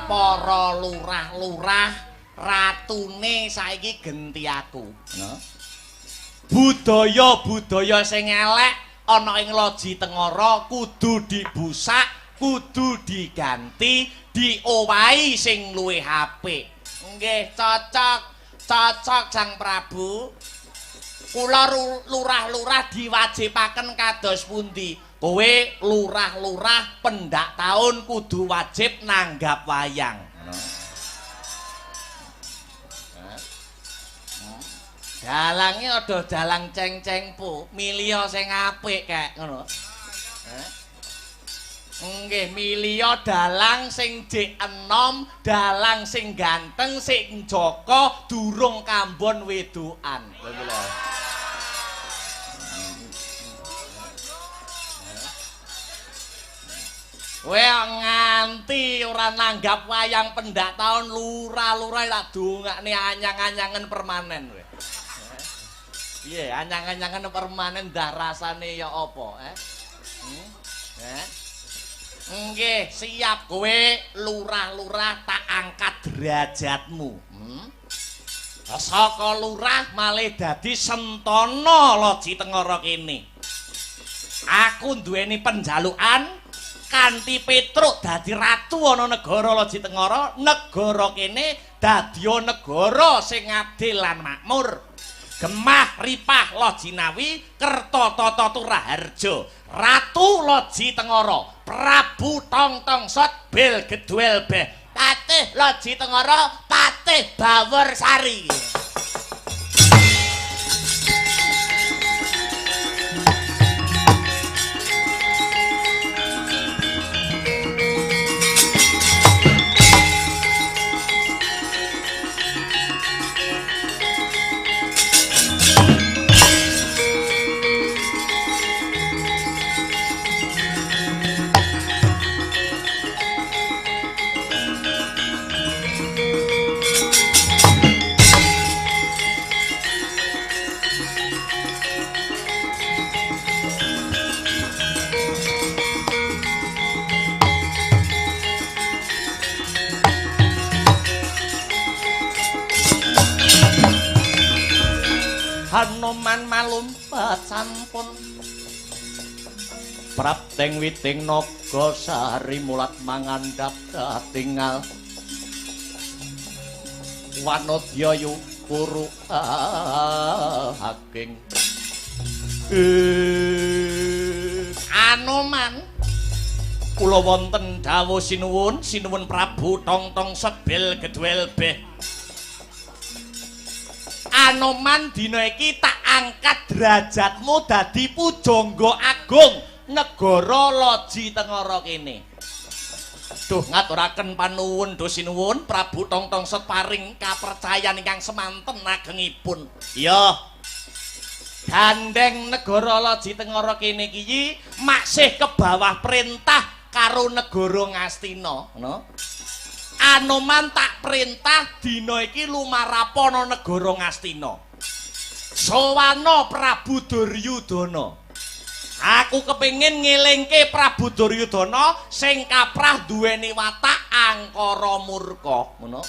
Para lurah-lurah ratune saiki genti aku. Budaya-budaya sing elek ana ing Loji Tengara kudu dibusak, kudu diganti, diowahi sing luwih apik. Nggih, cocok. Cocok Sang Prabu. Kula lurah-lurah diwajibaken kados pundi? Kowe lurah-lurah pendak taun kudu wajib nanggap wayang. Dalange aja dalang ceng-cengpo, milih sing apik kek ngono. Nggih, milih dalang sing jek enom, dalang sing ganteng, sing jaka, durung kambon wedokan. Lha iki lho. Kowe Nganti ora nanggap wayang pendak taun lurah-lurah tak dongakne anyang-anyangen permanen kowe. Piye anyang-anyangen permanen dah rasane ya apa, eh? Nggih, siap kowe lurah-lurah tak angkat derajatmu. Saka lurah malih dadi sentana Loji Tengara kene. Aku duweni penjalukan kanthi Petruk dadi ratu ana negara Loji Tengara, negara kene dadi negara sing adil lan makmur. Gemah ripah Lojinawi kerta tata turaharja. Ratu Loji Tengara, Prabu Tong Tong Sot Bel Geduel Beh. Patih Loji Tengara, Patih Bawor Sari. Hanoman malumpat sampun prapteng witing naga sari mulat mangandhap katingal wanodya yu kuru haking. Anoman kula wonten dawuh sinuwun, sinuwun Prabu Tong Tong Sebel Geduel Beh. Anoman dina iki tak angkat derajatmu dadi pujangga agung negara Loji Tengara kene. Duh ngaturaken panuwun duh sinuwun Prabu Tong Tong Set paring kapercayan ingkang semanten agengipun. Iya. Gandeng negara Loji Tengara kene iki masih ke bawah perintah karo negara Ngastina, ngono. Anoman tak perintah dina iki lumarapana negara Ngastina. Sowana Prabu Duryudana. Aku kepengin ngelingke Prabu Duryudana sing kaprah duweni watak angkara murka, ngono.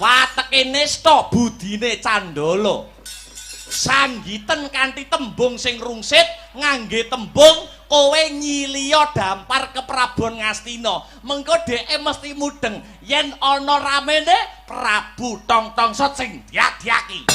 Wateke nista, budine candala. Sanggiten kanthi tembung sing rungsit, ngangge tembung kowe nyiliya dampar ke Prabon Ngastina. Mengko dheke mesti mudeng yen ana ramene Prabu Tong Tong Sot sing diadyaki.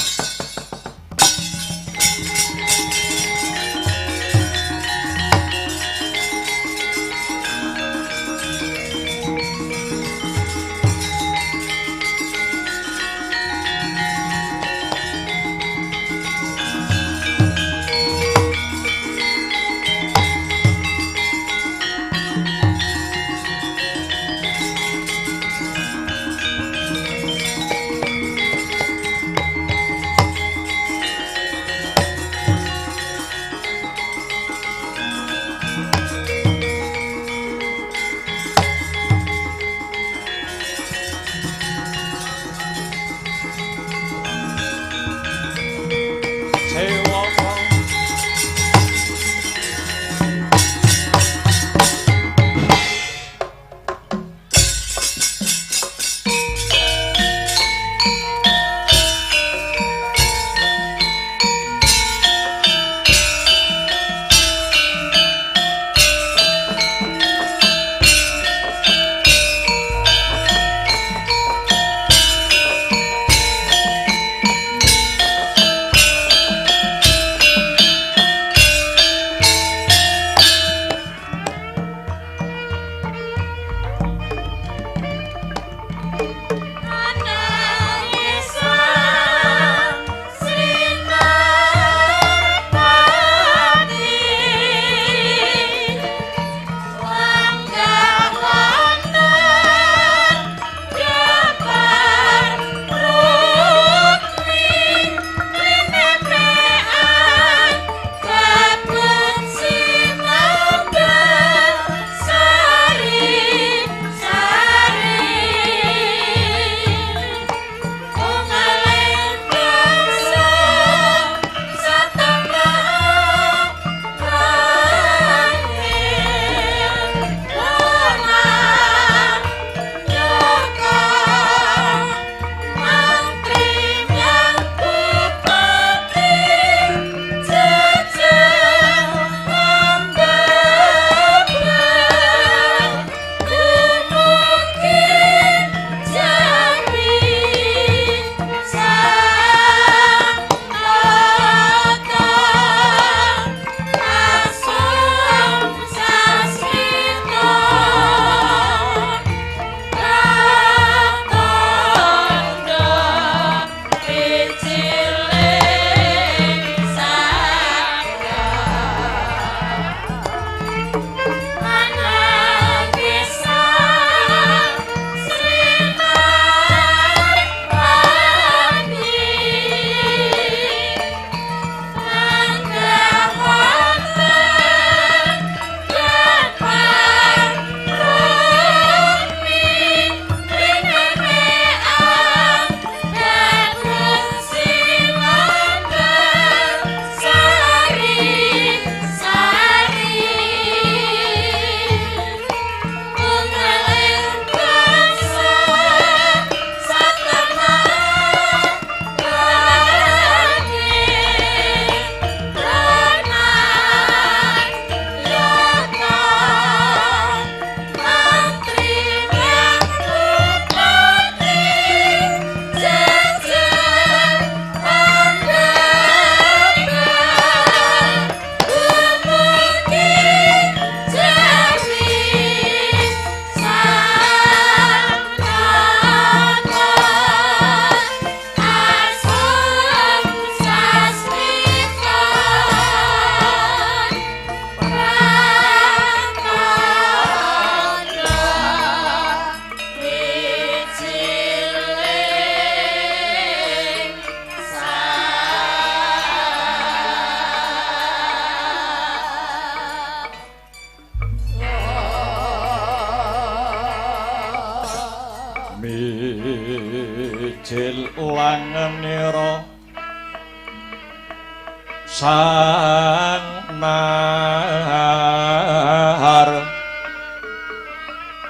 Sang Nahar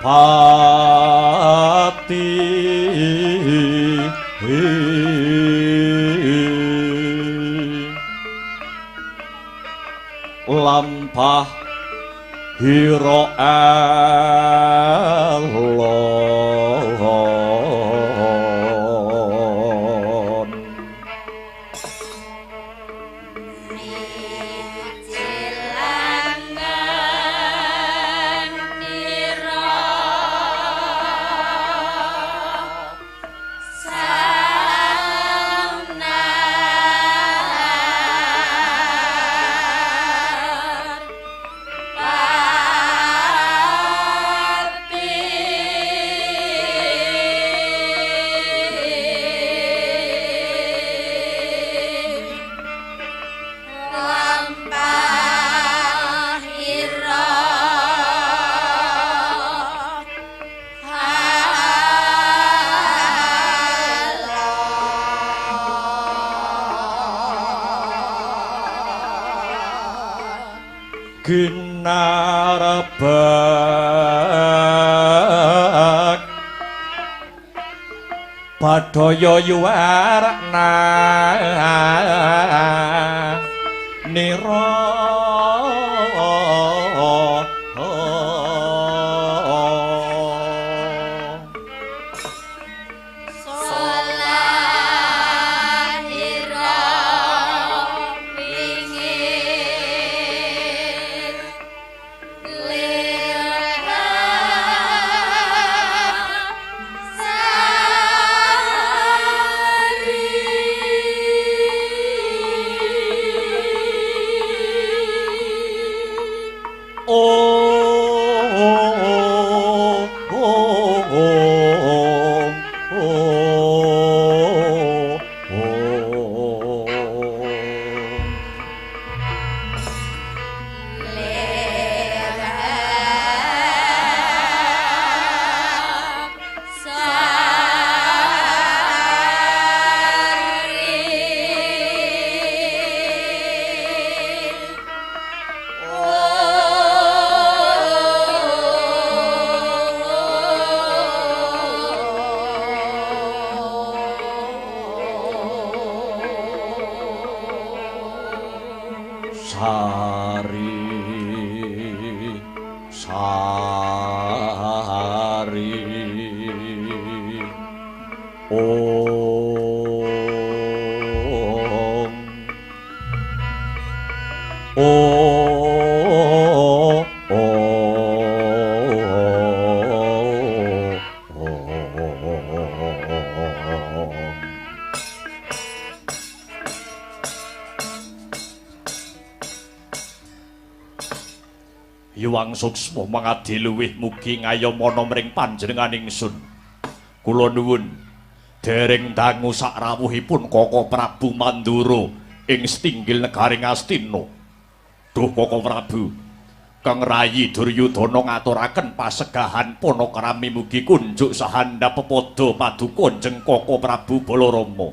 Pati lampah hira elon Cilangan nira sang nar pati lampah ira Ginarbak Badaya yuwarna nira Solahira wingit lirha sari Sari sari om om om. Hyang Suksma mangadi luwih mugi ngayomana mring panjenengan ingsun. Kula nuwun dereng dangu sakrawuhipun Kaka Prabu Mandura ing setinggil negari Ngastina. Duh Kaka Prabu, Kang Rayi Duryudana ngaturaken pasegahan panakrami mugi kunjuk sahandap pepada paduka Jeng Kaka Prabu Balarama.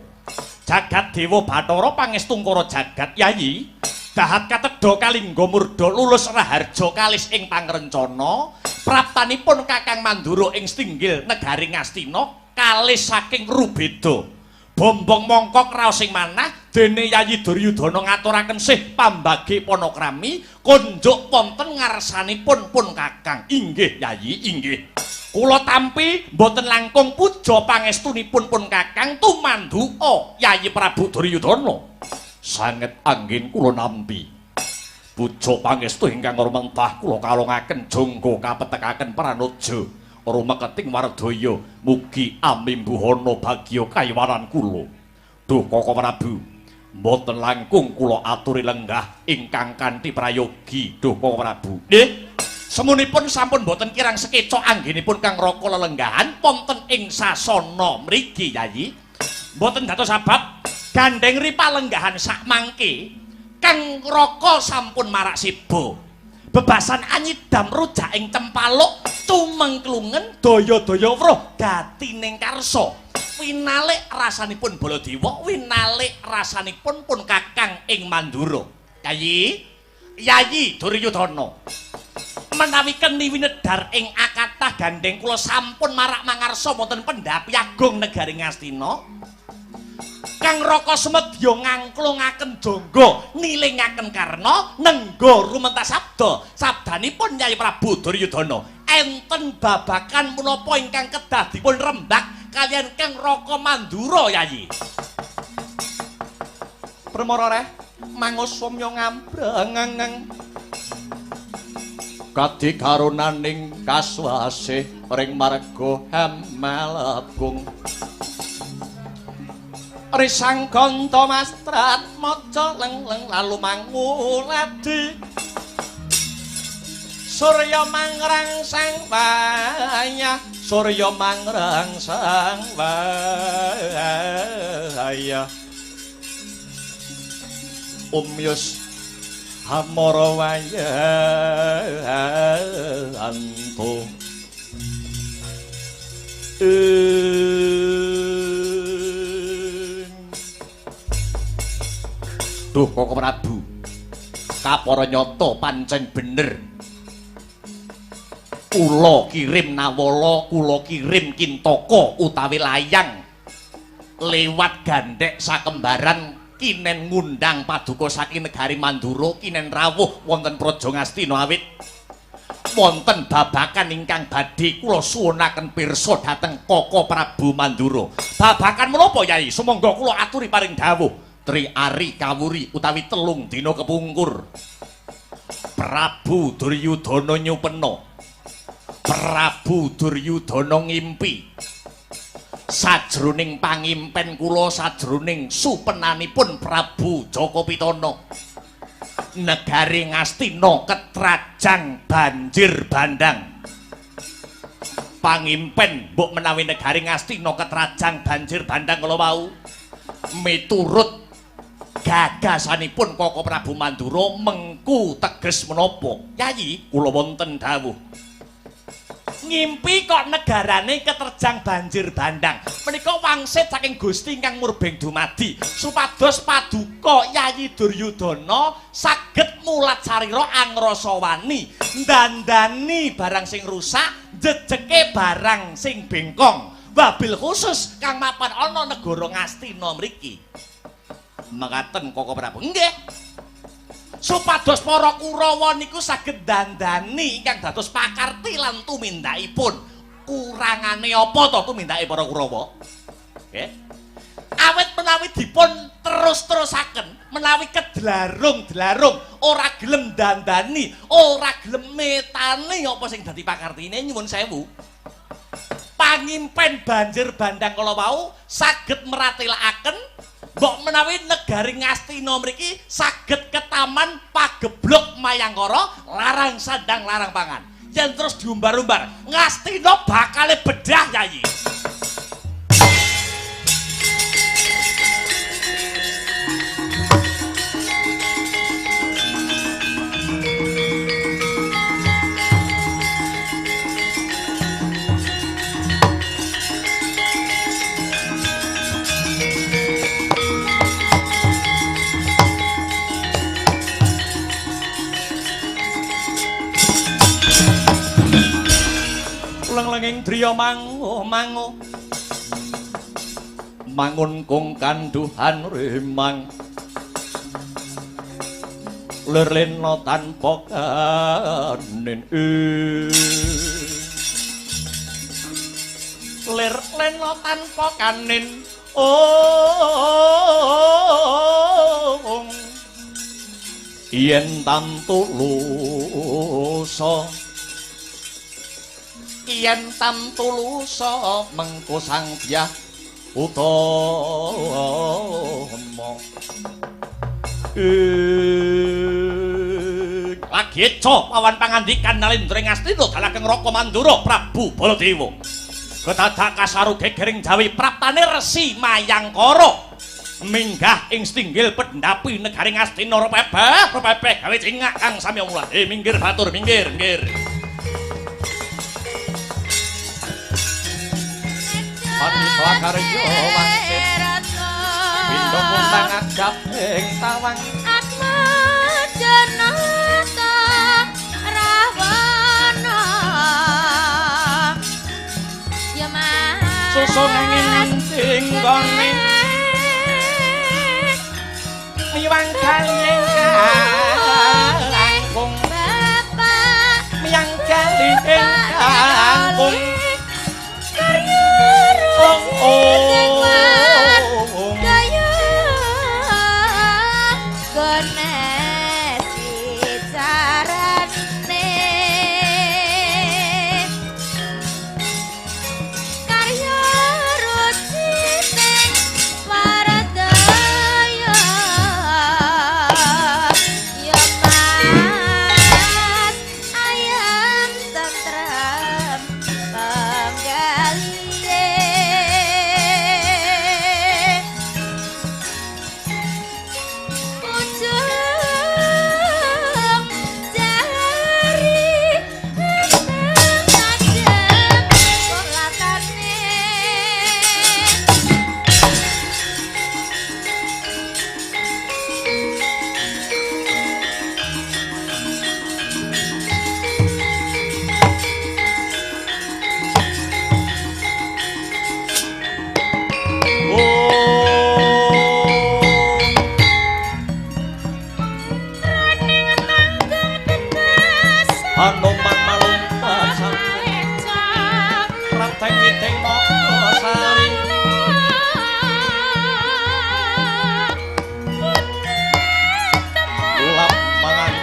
Jagat Dewa Bathara pangestungkara jagat Yayi. Dahat katedha kalingga murda lulus raharja kalis ing pangrencana praptanipun Kakang Mandura ing setinggil negari Ngastina kalis saking Rubeda. Bombong mongkok raos ing manah dene Yayi Duryudana ngaturaken sih pambagi panakrami konjuk wonten ngarsanipun pun Kakang. Inggih Yayi, inggih. Kula tampi mboten langkung puja pangestunipun pun Kakang tumanduka Yayi Prabu Duryudana. Sanget anggen kula nampi. Puja pangestu ingkang rumentah kula kalongaken jangga kapetekaken pranoja rumeketing wardaya mugi amimbuhana bagya kaywaran kula. Duh Kaka Prabu, mboten langkung kula aturi lenggah ingkang kanthi prayogi. Duh Kaka Prabu. Nggih, semunipun sampun mboten kirang sekeca anggenipun Kang Raka lelenggahan wonten ing sasana mriki Yayi. Mboten dados sebab gandeng ripalenggahan sakmangke Kang Raka sampun marak siba. Bebasan anyidam rujak ing cempaluk tumengklungen daya-daya weruh gatining karsa. Winalik rasanipun Baladewa, winalik rasanipun pun Kakang ing Mandura. Yayi, Yayi Duryudana. Menawi keni winedhar ing akatah gandeng kula sampun marak mangarsa wonten pendhapi agung negari Ngastina. Kang Raka Sumedya ngangklungaken jangga, nilingaken karna, nengga rumentas sabda. Sabdanipun Yayi Prabu Duryudana. Enten babakan menapa ingkang kedah dipun rembak kaliyan Kang Raka Mandura, Yayi. Permara reh mangus sumya ngambrengeng. Kadi karunaning kaswasih ring marga Hamalabung. Risang ganta mastrat maca leng-leng lalu manguladi. Surya mangrangsang wayah, surya mangrangsang wayah. Umyus hamara wayanto. Duh Koko Prabu, kapara nyata pancen bener. Kula kirim Nawala, kula kirim Kintaka utawi layang lewat gandhek sakembaran kinen ngundang paduka saking negari Mandura kinen rawuh wonten Praja Ngastina awit wonten babakan ingkang badhe kula suwunaken pirsa dhateng Koko Prabu Mandura. Babakan menapa Yai? Sumangga kula aturi paring dawuh. Tri ari kawuri utawi 3 dina kepungkur Prabu Duryudana nyupena, Prabu Duryudana ngimpi. Sajroning pangimpen kula, sajroning supenanipun Prabu Jaka Pitana, negari Ngastina ketrajang banjir bandang. Pangimpen mbok menawi negari Ngastina ketrajang banjir bandang kala wau miturut gagasanipun Koko Prabu Mandura mengku teges menapa? Yayi, kula wonten dawuh. Ngimpi kok negarane keterjang banjir bandang. Menika wangsit saking Gusti ingkang murbeng dumadi supados paduka Yayi Duryudana saged mulat sarira angrasa wani, ndandani barang sing rusak, jejeke barang sing bengkong. Wabil khusus kang mapan ana negara Ngastina mriki. Mekaten Koko Prabu. Nggih. Supados para Kurawa niku saged dandani ingkang dados pakarti lan tumindakipun. Kurangane apa to tumindake para Kurawa? Nggih. Awit menawi dipun terus-terusaken, menawi kedlarung-dlarung ora gelem dandani, ora gelem metani apa sing dadi pakartine, nyuwun sewu. Pangimpen banjir bandang kala wau saged meratelakaken mbok menawi negari Ngastina mriki saged ketaman pagebluk mayangkara larang sandang larang pangan. Yen terus diumbar-umbar, Ngastina bakale bedah Yayi. Leng-lenging driya mangu-mangu mangun kung kanduhan remang lir lena tanpa kanin, lir lena tanpa kanin. Ong yen tantu lusa, yen tamtu lusa mengko sang dyah utama. Lagi eco pawan pangandikan Nalendra Ngastina dalakeng Raka Mandura Prabu Baladewa. Kedadak kasaru gegering Jawi praptane Resi Mayangkara minggah ing stinggil pendhapi negari Ngastina repebeh repebeh gawe cingak kang samya mulat. Minggir batur minggir minggir. Aduh. Panita karya wangsit Pindha puntang ajab ing tawang Atmajanata Rawana Ya Mas Susun ing nggone Miwang kali ingkang Bapak Miang kali ingkang Gaya gonesi carane karya rucine waradaya ya Mas ayam tentrem penggalie ujung jari tajam kolatane. Anoman malumpat sampun Prateng witing moko sari Ulap mangan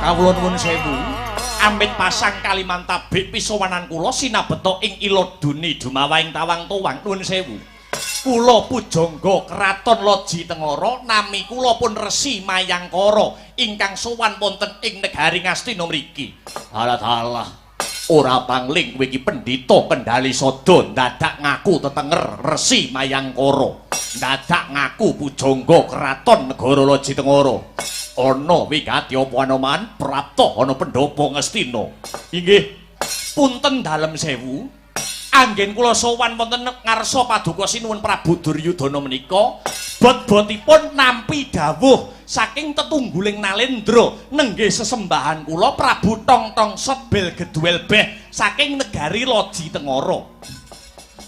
Kawula nuwun sewu amit pasang Kalimantabik pisowanan kula sinabeta ing Iladuni dumawahing tawang tuwang nuwun sewu. Kula pujangga kraton Loji Tengara nami kula pun Resi Mayangkara ingkang sowan wonten ing negari Ngastina mriki. Alah ora pangling kowe iki pendhita kendhali sada dadak ngaku tetenger Resi Mayangkara. Dadak ngaku pujangga kraton negara Loji Tengara. Ana wigati apa Anoman prapta ana pendhapa Ngastina. Inggih, punten dalem sewu. Anggen kula sowan wonten ngarsa paduka sinuwun Prabu Duryudana menika, bot-botipun nampi dawuh saking tetungguling Nalendra nenggih sesembahan kula Prabu Tong Tong Sot Bel Geduel Beh saking negari Loji Tengara.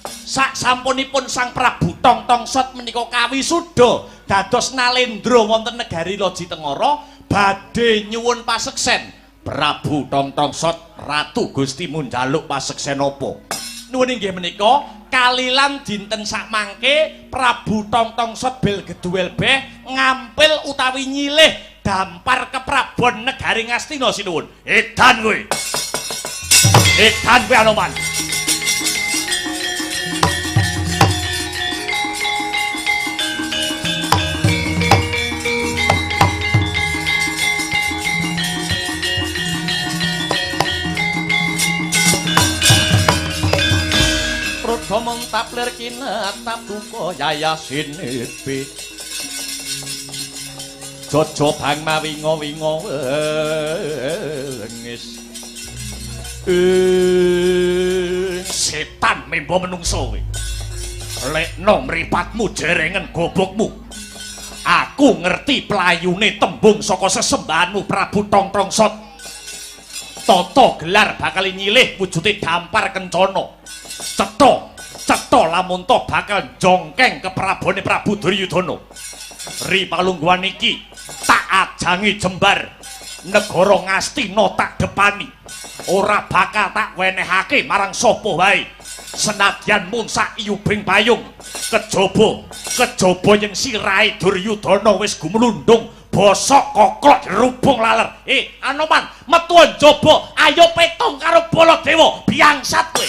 Sak sampunipun Sang Prabu Tong Tong Sot menika kawisuda dados Nalendra wonten negari Loji Tengara badhe nyuwun paseksen. Prabu Tong Tong Sot Ratu Gusti munjaluk paseksen apa? Nuwun inggih menika kalilan dinten sakmangke Prabu Tong Tong Sot Bel Geduel Beh ngampil utawi nyilih dampar keprabon negari Ngastina sinuwun. Edan kowe. Edan kowe Anoman. Prada mentaplir kinatap duka yayasinipi Jojo bang mawinga-winga wengis. Setan membo menungso kowe. Lekno mripatmu jerengen gobokmu. Aku ngerti playune tembung saka sesembahanmu Prabu Tong Tong Sot. Tata gelar bakal nyilih wujude dampar kencana. Cetha, cetha lamun ta bakal jongkeng keprabone Prabu Duryudana. Ri palungguhan iki tak ajangi jembar. Negara Ngastina tak depani. Ora bakal tak wenehake marang sapa wae. Senadyan mung sak iyubing payung, kejaba yen sirahe Duryudana wis gumlundung, bosok koklok jerubung laler. Anoman, metu njaba, ayo petung karo Baladewa, biangsat kowe.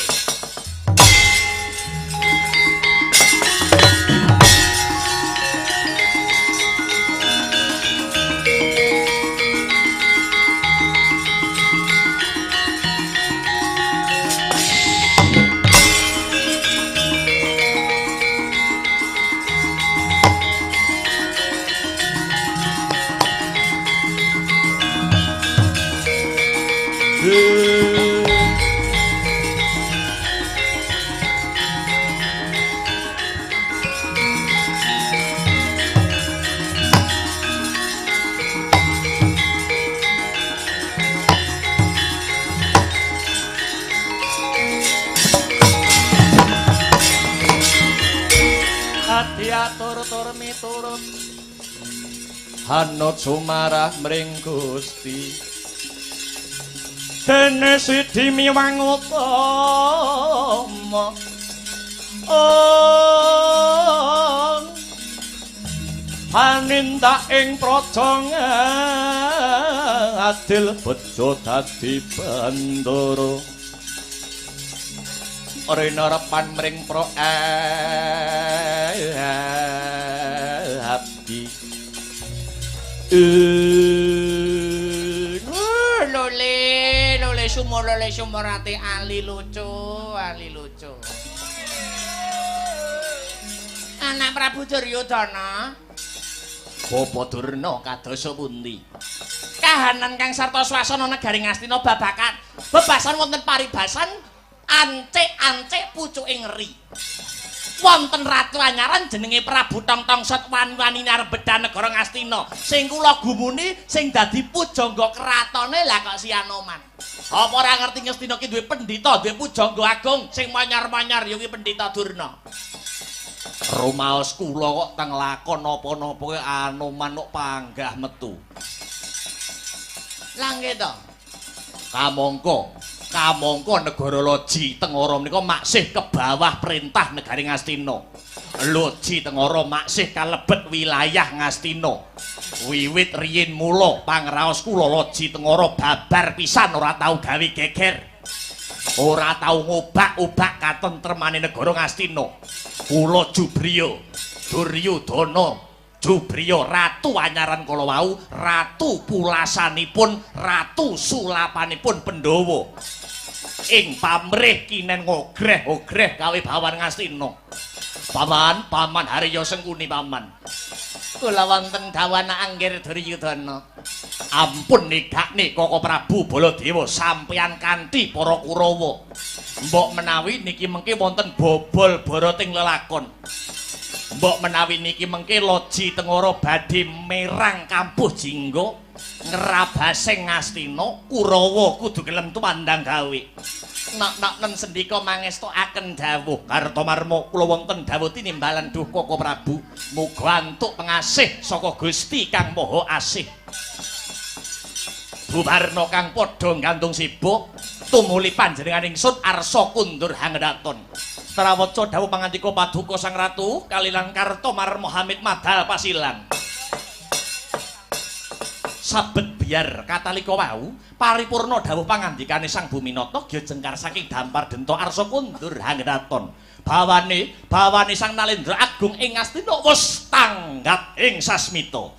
Atur miturut hanut sumarah mring Gusti dene sidi miwang utama panindak ing praja adil bejo dadi bandara rinarepan mring pro abdi. Lole lole sumur lole sumurate ali lucu ali lucu. Anak Prabu Duryudana. Bapa Durna kadosa pundi? Kahanan kang sarta swasana negari Ngastina babakan bebasan wonten paribasan ancik-ancik pucuke ngeri. Wonten ratu anyaran jenenge Prabu Tongtong Sot wani-wani arep bedha negara Ngastina. Sing kula gumuni sing dadi pujangga kratone lah kok si Anoman. Apa ora ngerti Ngastina ki duwe pendhita, duwe pujangga agung sing manyar-manyar ya kuwi Pendhita Durna. Rumaos kula kok teng lakon napa-napa Anoman kok panggah metu. Lah nggih to. Kamangka negara Loji Tengara menika maksih ke bawah perintah negari Ngastina. Loji Tengara maksih kalebet wilayah Ngastina. Wiwit riyin mula pangraos kula Loji Tengara babar pisan ora tau gawe geger. Ora tau ngobak-obak katentremane negara Ngastina. Kula Jubriya Duryudana Jubriya ratu anyaran kala wau, ratu pulasanipun, ratu sulapanipun Pandhawa. Ing pamrih kinen ngogreh-ogreh gawe bawan Ngastina. Paman, paman Harya Sengkuni paman. Kula wonten dawana anggir Duryudana. Ampun nigakne Koko Prabu Baladewa sampeyan kanthi para Kurawa. Mbok menawi niki mengke wonten bobol barating lelakon. Mbok menawi niki mengke Loji Tengara badhe merang kampuh jingga ngrabasing Ngastina, Kurawa kudu gelem tumandang gawe. Nok-nok sendika mangestokaken dawuh. Kartomarma kula wonten dawuh tinimbalan duh Koko Prabu, muga antuk pengasih saka Gusti Kang Maha Asih. Bubarna kang padha nggantung sibuk tumuli panjenengan ingsun arsa kundur hangdaton. Trawaca dawuh pangandika paduka Sang Ratu kalilang Kartomarma Hamid madal pasilang. Sabet biar katalika wau paripurna dawuh pangandikane Sang Buminata gya jengkar saking dampar denta arsa kundur hangdaton. Bawane Sang Nalendra Agung ing Ngastina wis tanggap ing sasmita.